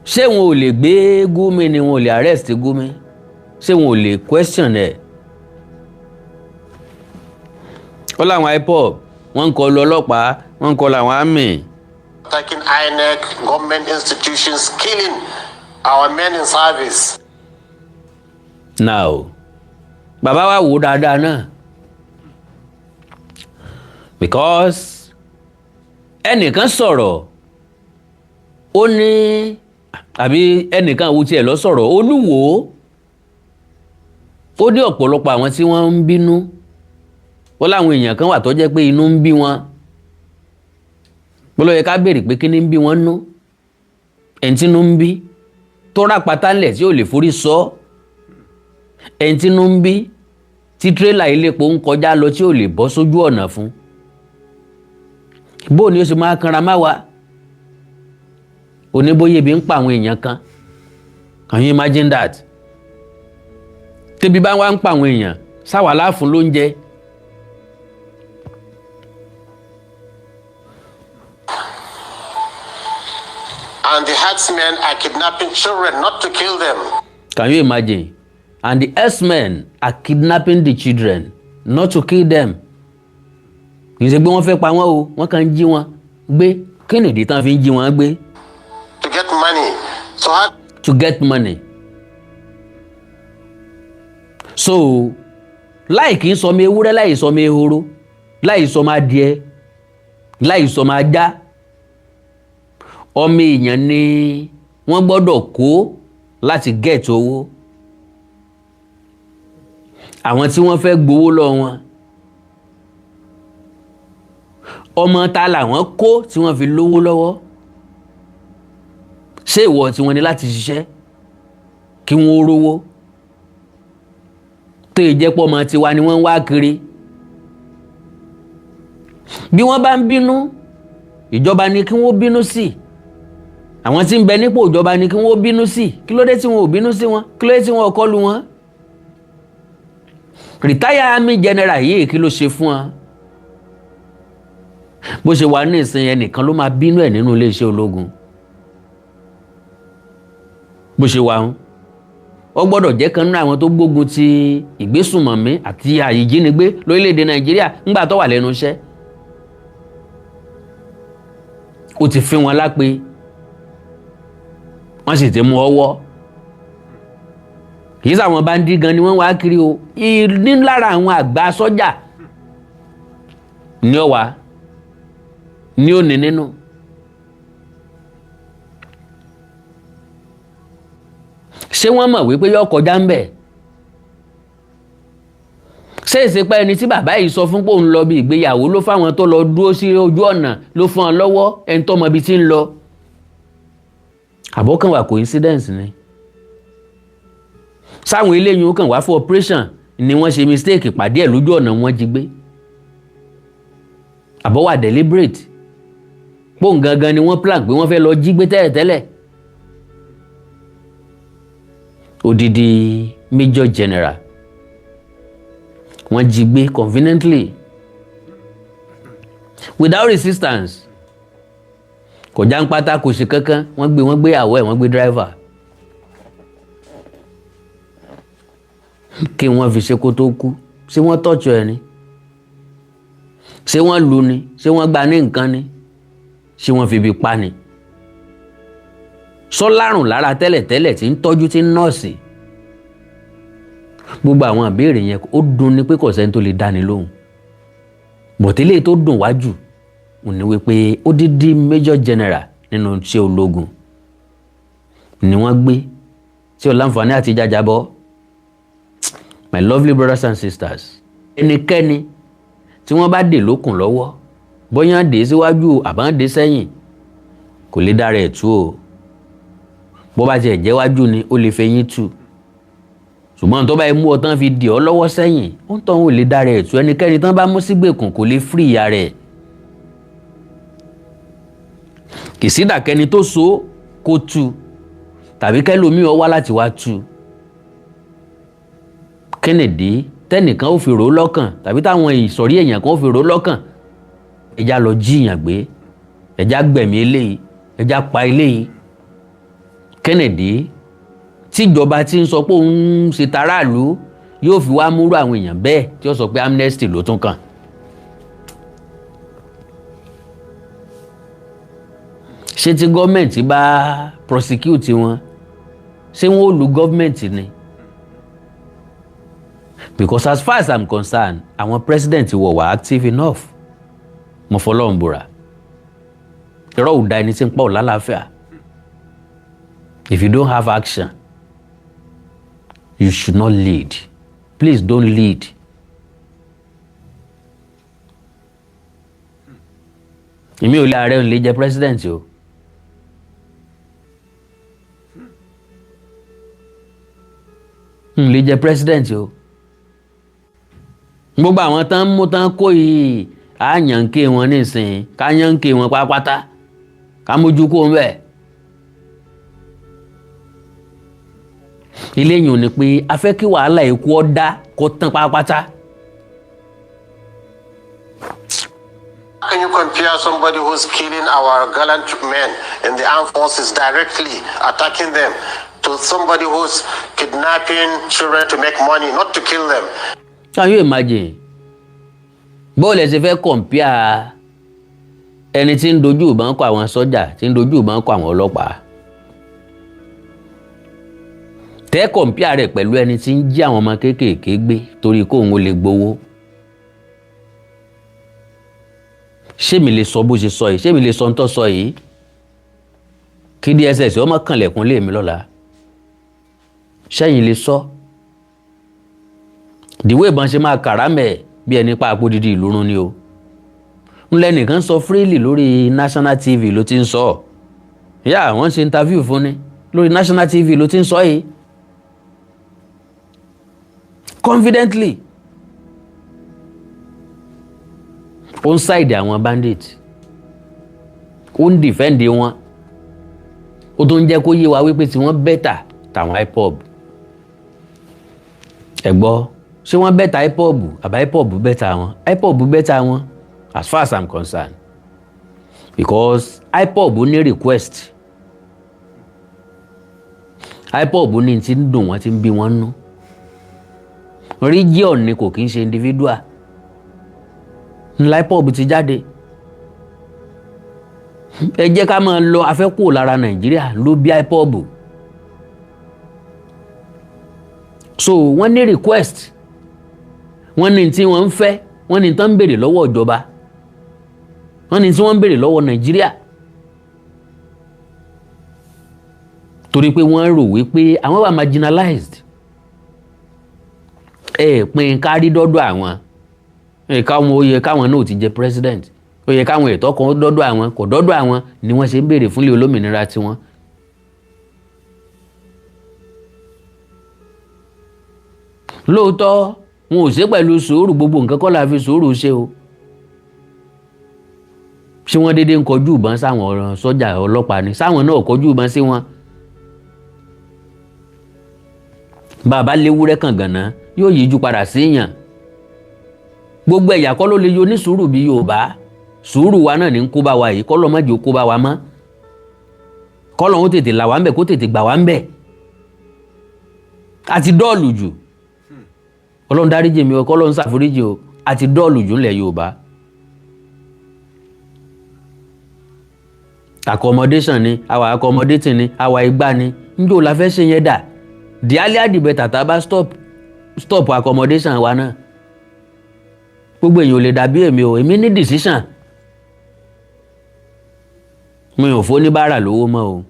Ṣé wọn ò lè gbé Gumi ni? Wọn ò lè arrest Gumi? Ṣé wọn ò lè question ẹ̀? Ó láwọn IPOB, wọ́n ń kọlu ọlọ́pàá, wọ́n ń kọlu àwọn army. Attacking INEC, government institutions, killing our men in service. Now, bàbá wa wò dáadáa náà, because ẹnìkan sọ̀rọ̀, ó ní, àbí ẹnìkan wo tiẹ̀ lọ sọ̀rọ̀, Olúwo, ó ní ọ̀pọ̀lọpọ̀ àwọn tí wọ́n ń bínú, ó láwọn èèyàn kan wà tó jẹ́ pé inú ń bí wọn. Bó ló yẹ ká béèrè pé kí ni ń bí wọn nú? Ẹni tí inú ń bí tó rápátá ńlẹ̀ tí ò lè forí sọ, ẹni tí inú ń bí tí tírélà iléepo ń kọjá lọ tí ò lè bọ́ sójú ọ̀nà fún, bó ni ó sì máa kanra má wa oníbóyè bí ń pa àwọn èèyàn kan? Can you imagine that? Tẹ́bi bá wá ń pa àwọn èèyàn, sáwà láàfún lóúnjẹ. And the herdsmen are kidnapping children, not to kill them. Can you imagine? And the herdsmen are kidnapping the children, not to kill them. Kì í ṣe pé wọ́n fẹ́ pa wọ́n o, wọ́n kàn ń jí wọn gbé. Kí nìdí tán fi ń jí wọn gbé? To get money. So how To get money. So láì kì í sọmọ ewúrẹ́, láì sọmọ ehoro, láì sọmọ adìẹ, láì sọmọ ajá, ọmọ èèyàn ni wọ́n gbọ́dọ̀ kó láti get owó. Àwọn tí wọ́n fẹ́ gbowó lọ wọn, ọmọ ta làwọn kó tí wọ́n fi lówó lọ́wọ́? Ṣé ìwọ tí wọ́n ní láti ṣiṣẹ́ kí wọ́n rówó tó yẹ jẹ́ pọ́ ọmọ tiwa ni wọ́n ń wá kiri? Bí wọ́n bá ń bínú, ìjọba ni kí wọ́n bínú sí, àwọn tí ń bẹ nípò ìjọba ni kí wọ́n bínú sí. Kí ló dé tí wọn ò bínú sí wọn? Kí ló dé tí wọn ò kọlù wọn? Retired army general yìí, kí ló ṣe fún wọn? Bó ṣe wà ní ìsìn, ẹnìkan ló máa bínú ẹ̀ nínú iléeṣẹ́ ológun. Bó ṣe wà ń, ó gbọ́dọ̀ jẹ́ kan nínú àwọn tó gbógun ti ìgbésùnmọ̀mí àti àìjínigbé lórílẹ̀‐èdè Nàìjíríà ńgbà tó wà lẹ́nu iṣẹ́. Ó ti fi wọn lápè, wọ́n sì ti mú ọwọ́. Kì í sàwọn bandit gan ni wọ́n wá kiri o, ní lára àwọn àgbà sọ́jà ní ọ̀wá ní òní nínú. Ṣé wọ́n mọ̀ wípé yóò kọjá ń bẹ̀? Ṣé ìsepẹ́ ẹni tí bàbá yìí sọ fún pé òun lọ bí ìgbéyàwó ló fáwọn tó lọ dúró sí ojú ọ̀nà, ló fún ọ lọ́wọ́, ẹni tó mọ ibi tí ń lọ? Àbọ̀kàn wà coincidence ni? Sáwọn eléyìí ó kàn wá fún operation ni wọ́n ṣe mistake pàdé ẹ̀ lójú ọ̀nà, wọ́n jí gbé? Àbọ̀ wà deliberate, pòun gangan ni wọ́n plan pé wọ́n fẹ́ lọ jí gbé tẹ́lẹ̀tẹ́lẹ̀? Odidi major general, wọ́n jí gbé conveniently without resistance. Kò já ń pátá, kò sí kankan. Wọ́n gbé, wọ́n gbé àwọ̀ ẹ̀, wọ́n gbé driver. Kí wọ́n fi ṣe kó tó kú? Ṣé wọ́n tọ́jú ẹ ni? Ṣé wọ́n lu ni? Ṣé wọ́n gba ní nǹkan ni? Ṣé wọ́n fi ibi pa ni? Sọlárùn lára tẹ́lẹ̀tẹ́lẹ̀ tí ń tọ́jú, tí ń nọ́ọ̀sì. Gbogbo àwọn ìbéèrè yẹn, ó dùn ni pé kò sẹ́ni tó lè dáni lóhùn. Bọ̀tẹ́lẹ̀ tó dùn wájú ò ní wípé odidi major general nínú iṣẹ́ ológun ni wọ́n gbé tí ò láǹfààní àti jàjàbọ́. My lovely brothers and sisters, ẹnikẹ́ni tí wọ́n bá dè lókùn lọ́wọ́, bóyá dè síwájú àbá dè sẹ́yìn, kò lè dára ẹ̀ tú o. Bó bá tiẹ̀ jẹ́ wájú ni, ó lè fẹ̀yìn tú, ṣùgbọ́n tó bá yẹ mú ọ tán fi dì ọ́ lọ́wọ́ sẹ́yìn, ó ń tọ́ ò lè dára ẹ̀ tú. Ẹnikẹ́ni tán bá mú sígbèkùn kò lè free ìyá rẹ̀. Kìsídàkẹ́ni tó so kó tú tàbí kẹ́lòmíì ọ wá láti wá tú. Kennedy, tẹnìkan ó fi rò ó lọ́kàn tàbí táwọn ìsọ̀rí èèyàn kan ó fi rò ó lọ́kàn, ẹja lọ jíyàn gbé, ẹja gbẹ̀mí eléyìí, ẹja pa eléyìí. Kennedy, tíjọba ti ń sọ pé òun ń ṣe taráàlú, yóò fi wá múrú àwọn èèyàn bẹ́ẹ̀ tí ó sọ pé amnesty ló tún kàn. Ṣé tí gọ́ọ̀mẹ̀ntì bá prosecute wọn, ṣé wọ́n ó lu gọ́ọ̀mẹ̀ntì ni? Because as far as I'm concerned, àwọn president wọ̀ wá active enough. Mo fọlọ́run búra, irọ́ ò da ẹni tí ń pa ò lálàáfíà. If you don't have action, you should not lead. Please don't lead. Èmi ò lè, ààrẹ ò lè jẹ president o. N lè jẹ president o. Gbogbo àwọn tán mú tán kó yìí, á yànké wọn nísìnyí, ká yànké wọn pátápátá, ká mójú kó ń bẹ̀. Ilé yìí ò ní pé a fẹ́ kí wàhálà ikú ọ́ dá kó tán pátápátá. How can you compare somebody who's killing our gallant men in the armed forces, directly attacking them, to somebody who's kidnapping children to make money, not to kill them? Can you imagine? Bóòlù ẹ ṣe fẹ́ compare ẹni tí ń dojú ìbọn kọ àwọn sọ́jà, tí ń dojú ìbọn kọ àwọn ọlọ́pàá, tẹ́ compare rẹ̀ pẹ̀lú ẹni tí ń jí àwọn ọmọ kéékèèké gbé torí kóun ó lè gbowó? Ṣé mi lè sọ bó ṣe sọ yìí? Ṣé mi lè sọ ń tọ́ sọ yìí kí DSS ọmọ kànlẹ̀kùn lé mi lọ́la? Ṣẹ́yìn lè sọ dìwé ìbọn ṣe máa kàrámẹ̀ bí ẹni pa àpò dídì ìlú run ni o? Ńlẹ́nìkan sọ freely lórí national TV ló ti ń sọ. Yá, wọ́n ṣe interview fún ni, lórí national TV ló ti ń sọ yìí confidently. Ó ń side àwọn bandit, ó ń defend wọn, ó tún ń jẹ́ kó yé wa wípé tí wọ́n better tàwọn IPOB. Ẹ gbọ́, ṣé wọ́n better IPOB àbá IPOB better wọn? IPOB better wọn as far as I'm concerned, because IPOB ní request, IPOB ní ti ń dùn wọ́n, ti ń bí wọ́n nú. Region ni, kò kí ń ṣe individual ńlá. IPOB ti jáde, ẹ jẹ́ ká máa lọ, afẹ́kù lára Nàìjíríà ló bí IPOB. So wọ́n ní request, wọ́n ní tí wọ́n ń fẹ́, wọ́n ní tán ń béèrè lọ́wọ́ ìjọba, wọ́n ní tí wọ́n ń béèrè lọ́wọ́ Nàìjíríà, torí pé wọ́n rò wípé àwọn wà marginalized. Ẹ pín kárí dọ́dọ̀ àwọn ẹ káwọn, ó yẹ káwọn náà ti jẹ president, ó yẹ káwọn ẹ̀tọ́ kan dọ́dọ̀ àwọn, kò dọ́dọ̀ àwọn ni wọ́n ṣe ń béèrè fúnlẹ̀ olómìnira tiwọn. Lóòótọ́, wọn ò ṣe pẹ̀lú sùúrù. Gbogbo nǹkan kọ́ la fi sùúrù ṣe o. Ṣé wọ́n déédéé ń kọjú ìbọn sáwọn sọ́jà ọlọ́pàá ni? Sáwọn náà kọjú ìbọn sí wọn. Bàbá léwúrẹ́ kan gànà yóò yíjú padà síyàn. Gbogbo ẹ̀yà kọ́ ló lè yọ ní sùúrù bí Yorùbá. Sùúrù wa náà ní ń kó bá wa yìí, kọ́ ló má jẹ́ kó bá wa mọ́. Kọ́lọ́hún tètè là wá ń bẹ̀, kó tètè gbà wá ń bẹ̀. Àti dull jù. Ọlọ́run dáríjì mi o, kọ́lọ́run ṣàforíjì o. Àti dull jù ńlẹ̀ Yorùbá. Accommodation ni àwa, accommodating ni àwa, igbá ni. Njó la fẹ́ ṣe yẹn dà? The earlier the better. Tá a bá stop accommodation wa náà, gbogbo èèyàn ò lè dàbí èmi o. Èmi ní decision, mi ò fóníbàárà lówó mọ́ o.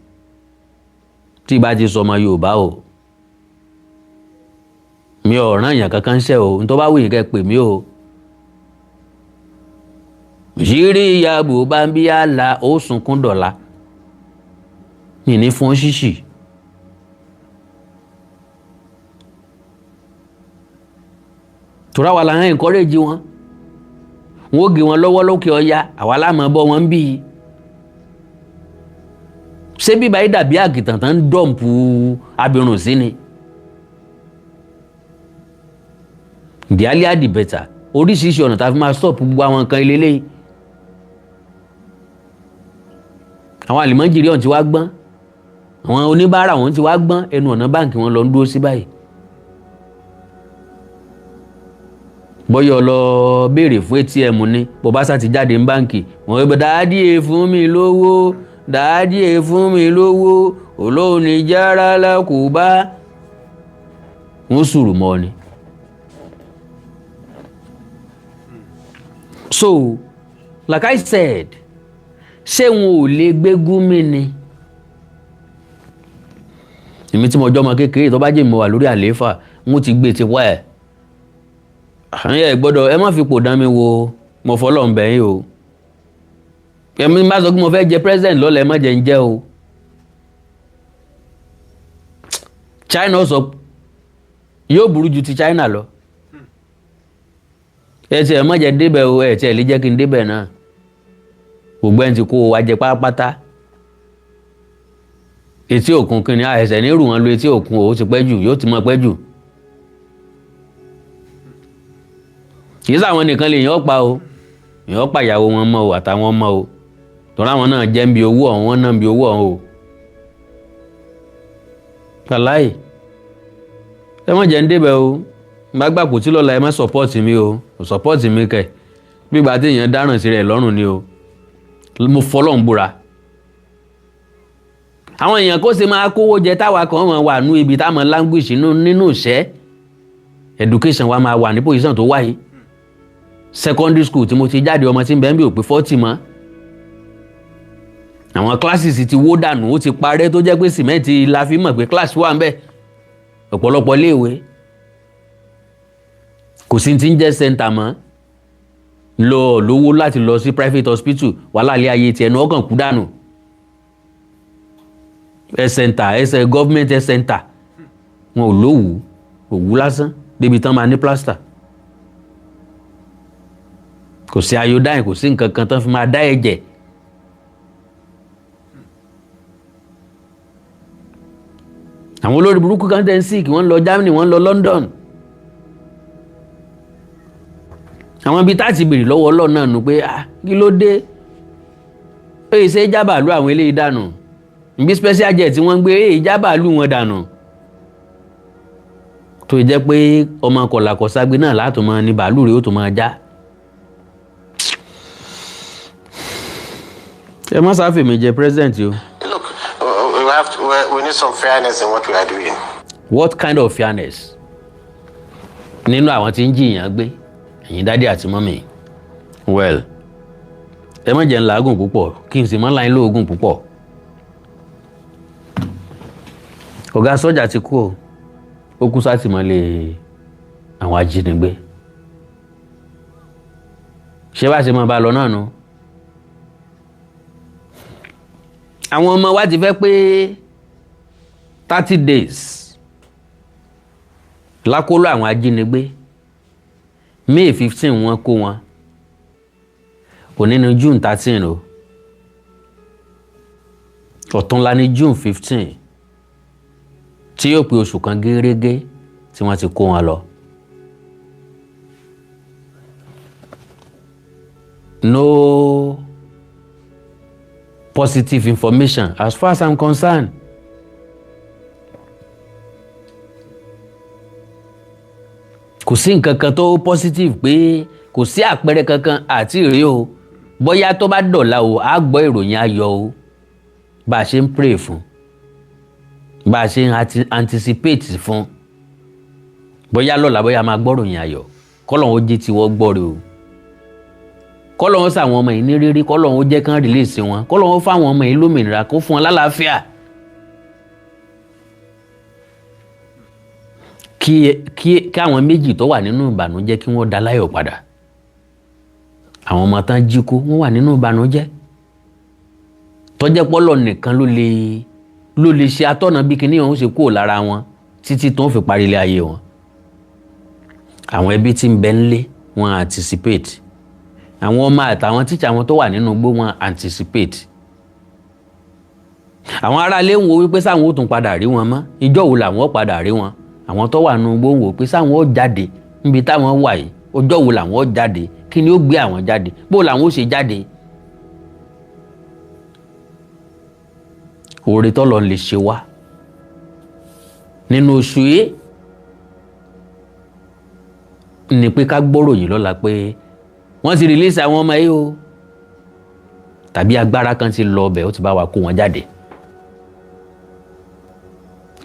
Tí bá ti sọmọ Yorùbá o, mi ò rán èèyàn kankan ṣẹ́ o. N tó bá wù yín kẹ́ pè mí o. Ṣírí ìyàbò bá ń bí àlà, ó sunkún dọ̀la. Mi ní fún ṣíṣì. Tura wa la ń encourage wọn, wọn ó gé wọn lọ́wọ́ lókè ọya, àwa láàmú bọ́ wọn ń bí i. Ṣé bíbá yìí dàbí àgìtàn tán ń dump abirùn sí ni? The earlier the better. Oríṣiríṣi ọ̀nà tá a fi máa stop gbogbo àwọn nǹkan ilé lẹ́yìn. Àwọn àlìmọ́jìrì ọ̀hún ti wá gbọ́n, àwọn oníbàárà wọn ti wá gbọ́n, ẹnu ọ̀nà báǹkì wọn lọ ń dúró sí báyìí. Bọ́yọ̀ lọ béèrè fún ATM ní, bó bá sá ti jáde ní báǹkì wọn bẹ, "Daddy, ẹ fún mi lówó, daddy, ẹ fún mi lówó." Olóhùn ní jára lákòbá wọn sùrù mọ́ ni. So like I said, ṣé wọn ò lè gbé Gumi ni? Èmi tí mo jọ́ ọmọ kékeré, tó bá jẹ́ mi wà lórí àlééfà, wọn ti gbé tipa ẹ̀. Ẹ gbọ́dọ̀ ẹ má fi pò dán mi wo. Mo fọlọ́ ń bẹ̀ yín o. Èmi má sọ pé mo fẹ́ jẹ president lọ́la, ẹ má jẹ́ ń jẹ́ o. China sọ yóò burú ju ti China lọ. Ẹ tiẹ̀ má jẹ́ débẹ̀ o. Ẹ tiẹ̀ lè jẹ́ kí n débẹ̀ náà. Gbogbo ẹni tí kó wa jẹ pátápátá. Etí òkun kìnìún àìsàn ní rù wọn lu etí òkun o. Ó ti pẹ́ jù, yóò ti mọ pẹ́ jù. Kì í sáwọn nìkan lè yàn pa o, yàn pa ìyàwó wọn mọ́ o, àtàwọn ọmọ o, tọ́ra àwọn náà jẹ́ ń bi owó ọ̀hún, wọn náà ń bi owó ọ̀hún o. Kàláì, ẹ má jẹ́ ń débẹ̀ o. Má gbà kò tí lọ́la. Ẹ má support mi o. Kò support mi kẹ̀ gbígbà tí èèyàn dáràn sí rẹ̀ lọ́rùn ni o. Mo fọlọ́ ń búra, àwọn èèyàn kó ṣe máa kówó jẹ, táwa kan máa wà nú ibi táwọn language nínú ìṣẹ́. Education wa máa wà ní position tó wáyé. Secondary school tí mo ti jáde, ọmọ tí ń bẹ ń bí ò pé 40 mọ́. Àwọn classes ti wó dànù, ó ti parẹ́, tó jẹ́ pé sìmẹ́ǹtì la fi mọ̀ pé class wà ń bẹ̀. Ọ̀pọ̀lọpọ̀ iléèwé, kò sí ti ń jẹ́ center mọ́. Lọ lówó láti lọ sí private hospital, wàhálà ilé ayé tiẹ̀ ní ọkàn kú dànù. Health center, ẹsẹ̀ government health center, wọn ò lówùú, òwú lásán débi tán máa ní plaster. Kò sí iodine, kò sí nǹkan kan tán fi máa dá ẹ̀jẹ̀. Àwọn olórí burúkú kan tẹ́ ń sick, wọ́n lọ Germany, wọ́n lọ London. Àwọn ibi tá a ti béèrè lọ́wọ́ Ọlọ́run náà nù pé, ah, kí ló dé? Èyí ṣe jábàálù àwọn eléyìí dànù nbí special jet tí wọ́n ń gbé, èyí jábàálù wọn dànù, tó jẹ́ pé ọmọ kọ̀làkọ̀ságbe náà látò máa ní bàálù rẹ̀ ó tó máa já. Ẹ má sáfèmí jẹ president o. Look, we need some fairness in what we are doing. What kind of fairness? Nínú àwọn tí ń jìyàn gbé, ẹ̀yin daddy àti mummy. Well, ẹ má jẹ́ ń làágùn púpọ̀, kí n sì má láyín lóògùn púpọ̀. Ọ̀gá sọ́jà ti kú o. Ó kú sátìmọ́lé àwọn ajínigbé. Ṣé bá ṣe máa bá a lọ náà nu? Àwọn ọmọ wa ti fẹ́ pé 30 days lákòlò àwọn ajínigbé. May 15 wọ́n kó wọn, òní ní June 13 o, ọ̀túnla ní June 15, tí yóò pé oṣù kan gẹ́rẹ́gẹ́ tí wọ́n ti kó wọn lọ. No Positive information as far as I'm concerned. Kò sí nǹkan kan tó positive pé kò sí àpẹẹrẹ kankan àti ìrí o. Bóyá tó bá dọ̀la o, á gbọ́ ìròyìn ayọ̀ o. Bá a ṣe ń pray fún, bá a ṣe ń anticipate fún, bóyá lọ́la, bóyá máa gbọ́ ìròyìn ayọ̀. Kọ́lọ́hún ó jẹ́ tiwọ́ gbọ́ rẹ o, kọ́lọ́hún sàwọn ọmọ yìí ní rírí, kọ́lọ́hún ó jẹ́ kán release wọn, kọ́lọ́hún ó fáwọn ọmọ yìí lómìnira, kó fún wọn lálàáfíà, kí àwọn méjì tó wà nínú ìbànújẹ́, kí wọ́n dá láyọ̀ padà. Àwọn ọmọ tán jí kó, wọ́n wà nínú ìbànújẹ́ tọ́jẹ́ pọ́lọ̀ nìkan ló lè ṣe atọ́nà bí kinní ọ̀hún ṣe kúrò lára wọn títí tó ń fi parí ilé ayé wọn. Àwọn ẹbí tí ń bẹ ńlé, wọn anticipate. Àwọn ọmọ àtàwọn tíṣà wọn tó wà nínú igbó, wọn anticipate. Àwọn aráalé ń wo wípé sáwọn ó tún padà rí wọn mọ́, ìjọ́ wo làwọn ó padà rí wọn? Àwọn tó wà nínú igbó ń wò pé sáwọn ó jáde níbi táwọn wà yìí, ọjọ́ wo làwọn ó jáde? Kí ni ó gbé àwọn jáde? Bó làwọn ó ṣe jáde? Oore tọ́lọ́ ń lè ṣe wá nínú oṣù yìí ni pé ká gbọ́ròyìn lọ́la pé wọ́n ti release àwọn ọmọ yìí o, tàbí agbára kan ti lọ ọbẹ̀, ó ti bá wa kó wọn jáde.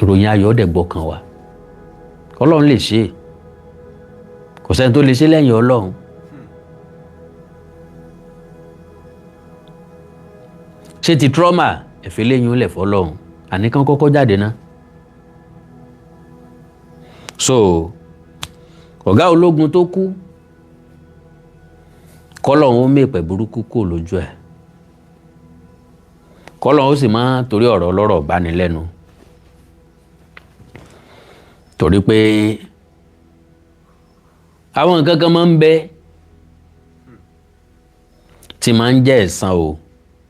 Ìròyìn ayọ̀ dẹ̀ gbọ́kàn wa. Ọlọ́run lè ṣe é, kò sẹ́ni tó lè ṣe lẹ́yìn Ọlọ́run. Ṣé ti trauma ẹ̀fẹ́ lẹ́yìn ó lẹ̀ fọlọ́run àní kán kọ́kọ́ jáde ná. So ọ̀gá ológun tó kú, kọ́lọ́hún ó mèpẹ̀ burúkú kò lójú ẹ̀, kọ́lọ́hún ó sì máa torí ọ̀rọ̀ ọlọ́rọ̀ báni lẹ́nu, torí pé àwọn nǹkan kan máa ń bẹ tí máa ń jẹ́ ẹ̀san o.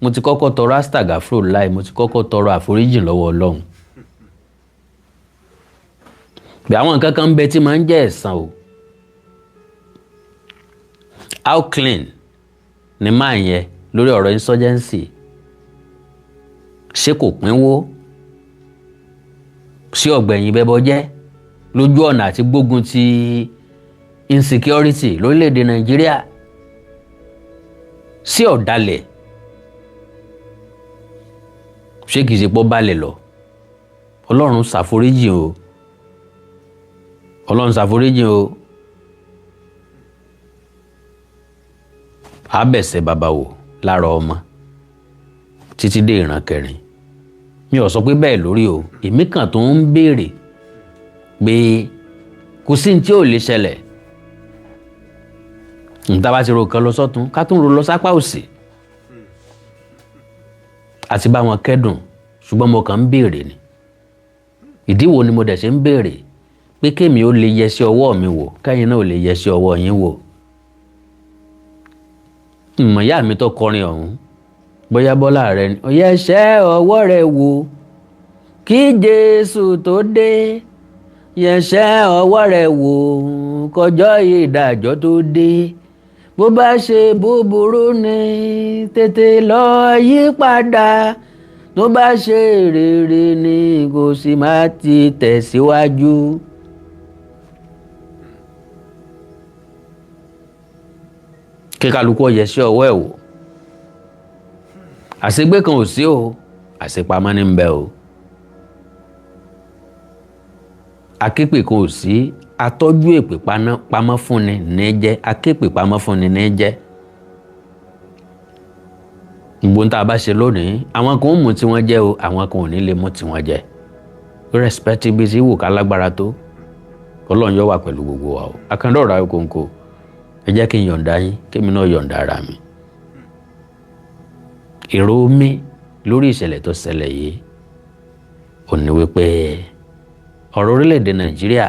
Mo ti kọ́kọ́ tọrọ astagafro láì, mo ti kọ́kọ́ tọrọ àforíjìn lọ́wọ́ Ọlọ́run bí àwọn nǹkan kan ń bẹ tí máa ń jẹ́ ẹ̀san o. How clean ni máa yẹn lórí ọ̀rọ̀ insurgency? Ṣé kò pínwó sí ọ̀gbẹ̀yìn bẹ́bọ jẹ́ lójú ọ̀nà àti gbógun ti insecurity lórílẹ̀‐èdè Nàìjíríà? Sí ọ̀dàlẹ̀? Ṣé kìí ṣe pọ́ balẹ̀ lọ? Ọlọ́run ṣàforíjì o, Ọlọ́run ṣàforíjì o. Àbẹ̀sẹ̀ bàbá wò lára ọmọ títí dé ìran kẹrin. Mi ò sọ pé bẹ́ẹ̀ lórí o. Èmi kàn tó ń béèrè pé kò sí ní tí ò lè ṣẹlẹ̀. Níta bá ti ro kan lọ sọ́tún, ká tún ro lọ sápá òsì àti bá wọn kẹ́dùn, ṣùgbọ́n mo kàn ń béèrè ni. Ìdí wo ni mo dẹ̀ ṣe ń béèrè? Pé kémi ó lè yẹ sí ọwọ́ mi wò, kẹ́yìn náà ó lè yẹ sí ọwọ́ yín wò. Ìmọ̀ ìyá mi tó kọrin ọ̀hún, bóyá bọ́lá rẹ ni yẹsẹ́ ọwọ́ rẹ wò kí Jésù tó dé, yẹsẹ́ ọwọ́ rẹ wò kọjọ́ ìdájọ́ tó dé. Bó bá ṣe búburú ni, tètè lọ yí padà. Tó bá ṣe rere ni, kò sì má ti tẹ̀síwájú. Kí kálukú ó yẹsẹ́ ọwọ́ ẹ̀ wò. Àṣegbé kan ò sí o, àṣepamọ́ ní ń bẹ o. Aképè kan ò sí, atọ́jú èpè pamọ́ fúnni ní jẹ́ aképè pamọ́ fúnni ní jẹ́. Gbogbo ń tá a bá ṣe lónìí, àwọn kan ó mú tí wọ́n jẹ́ o, àwọn kan ò ní lè mú tí wọ́n jẹ́, irrespective bí sí wù ká lágbára tó. Ọlọ́run yóò wà pẹ̀lú gbogbo wa o. Akandọ̀rọ̀ Awikonko, ẹ jẹ́ kí n yọ̀ǹda yín, kémi náà yọ̀ǹda ara mi. Èrò mi lórí ìṣẹ̀lẹ̀ tó ṣẹlẹ̀ yìí ò ní wípé ọ̀rọ̀ orílẹ̀-èdè Nàìjíríà,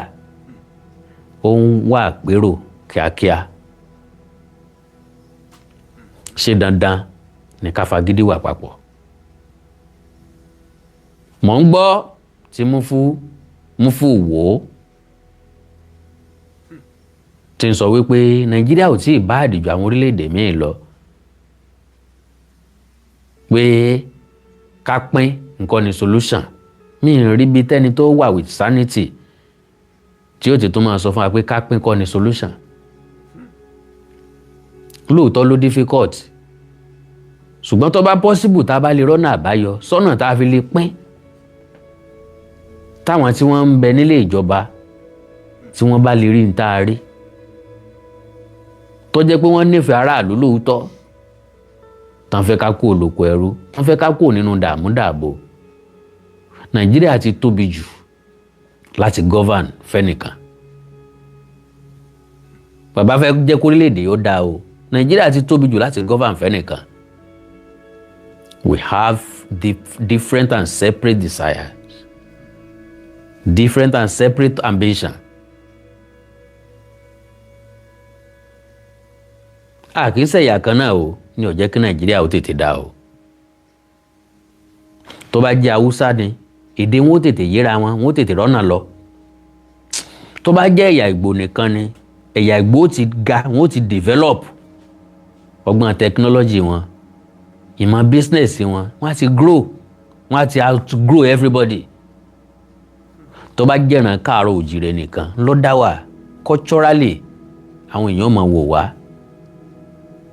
ó ń wá àpérò kíákíá. Ṣé dandan ní ká fagídí wà papọ̀? Mò ń gbọ́ tí Múfú wò ó tí ń sọ wípé Nàìjíríà ò tí ì bá àdìjọ àwọn orílẹ̀-èdè míì lọ. Pé ká pín nǹkan ní solution, mi ì rí bí tẹ́ni tó wà with sanity tí ó ti tún máa sọ fún wa pé ká pín kọ́ ni solution. Lóòótọ́ ló difficult, ṣùgbọ́n tó bá possible, tá a bá lè rọ́nà àbáyọ sọ́nà tá a fi lè pín, táwọn tí wọ́n ń bẹ nílé ìjọba tí wọ́n bá lè rí ní tá a rí, tó jẹ́ pé wọ́n nífẹ̀ẹ́ aráàlú lóòótọ́, tán fẹ́ ká kúrò lóko ẹrú, tán fẹ́ ká kúrò nínú dààmú dààbò. Nàìjíríà ti tóbi jù láti govern fẹ́nìkan. Bàbá fẹ́ jẹ́ kórílẹ̀-èdè yóò dáa o. Nàìjíríà ti tóbi jù láti govern fẹ́nìkan. We have different and separate desires, different and separate ambition. A kì í ṣẹ̀yà kan náà o, ní ó jẹ́ kí Nàìjíríà ó tètè dá o. Tó bá jẹ́ Haúsá ni, èdè wọn ó tètè yéra wọn, wọn ó tètè rọ́nà lọ. Tó bá jẹ́ ẹ̀yà Ìgbò nìkan ni, ẹ̀yà Ìgbò ti ga, wọn ó ti develop ọgbọ́n technology wọn, ìmọ̀ business wọn, wọ́n á ti grow, wọ́n á ti outgrow everybody. Tó bá jẹ̀ràn káàárọ̀ òjìrè nìkan ló dá wà, culturally àwọn èèyàn máa wò wá,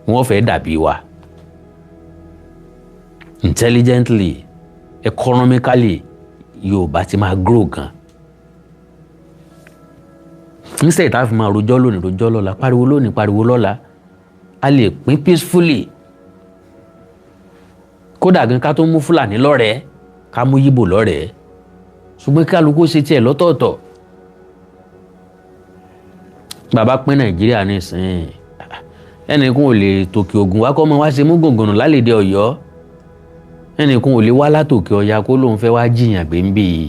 wọ́n fẹ́ dàbí wa. Intelligently, economically, Yorùbá ti máa grow gan. Instead tá a fi máa rojọ́ lónìí, rojọ́ lọ́la, pariwo lónìí, pariwo lọ́la, a lè pín peacefully. Kódà gan, ká tó mú Fúlàní lọ́rẹ̀ẹ́, ká mú Yíbò lọ́rẹ̀ẹ́, ṣùgbọ́n kálukú ṣe tiẹ̀ lọ́tọ̀ọ̀tọ̀. Bàbá pín Nàìjíríà nísìnyí, ẹnìkan ò lè tòkè Ògùn wá kọ́ mọ wá ṣe mú gògùn lálẹ́dẹ Ọ̀yọ́. Ẹnìkan ò lè wá látòkè Ọya kó lóun fẹ́ wá jiyàn gbé ń bì í.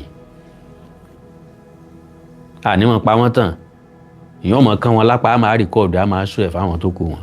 Àní wọn pa wọ́n tàn, ìyọ́n mọ̀ kán wọn lápá, á máa record, á máa sọ ẹ̀ fáwọn tó kù wọn.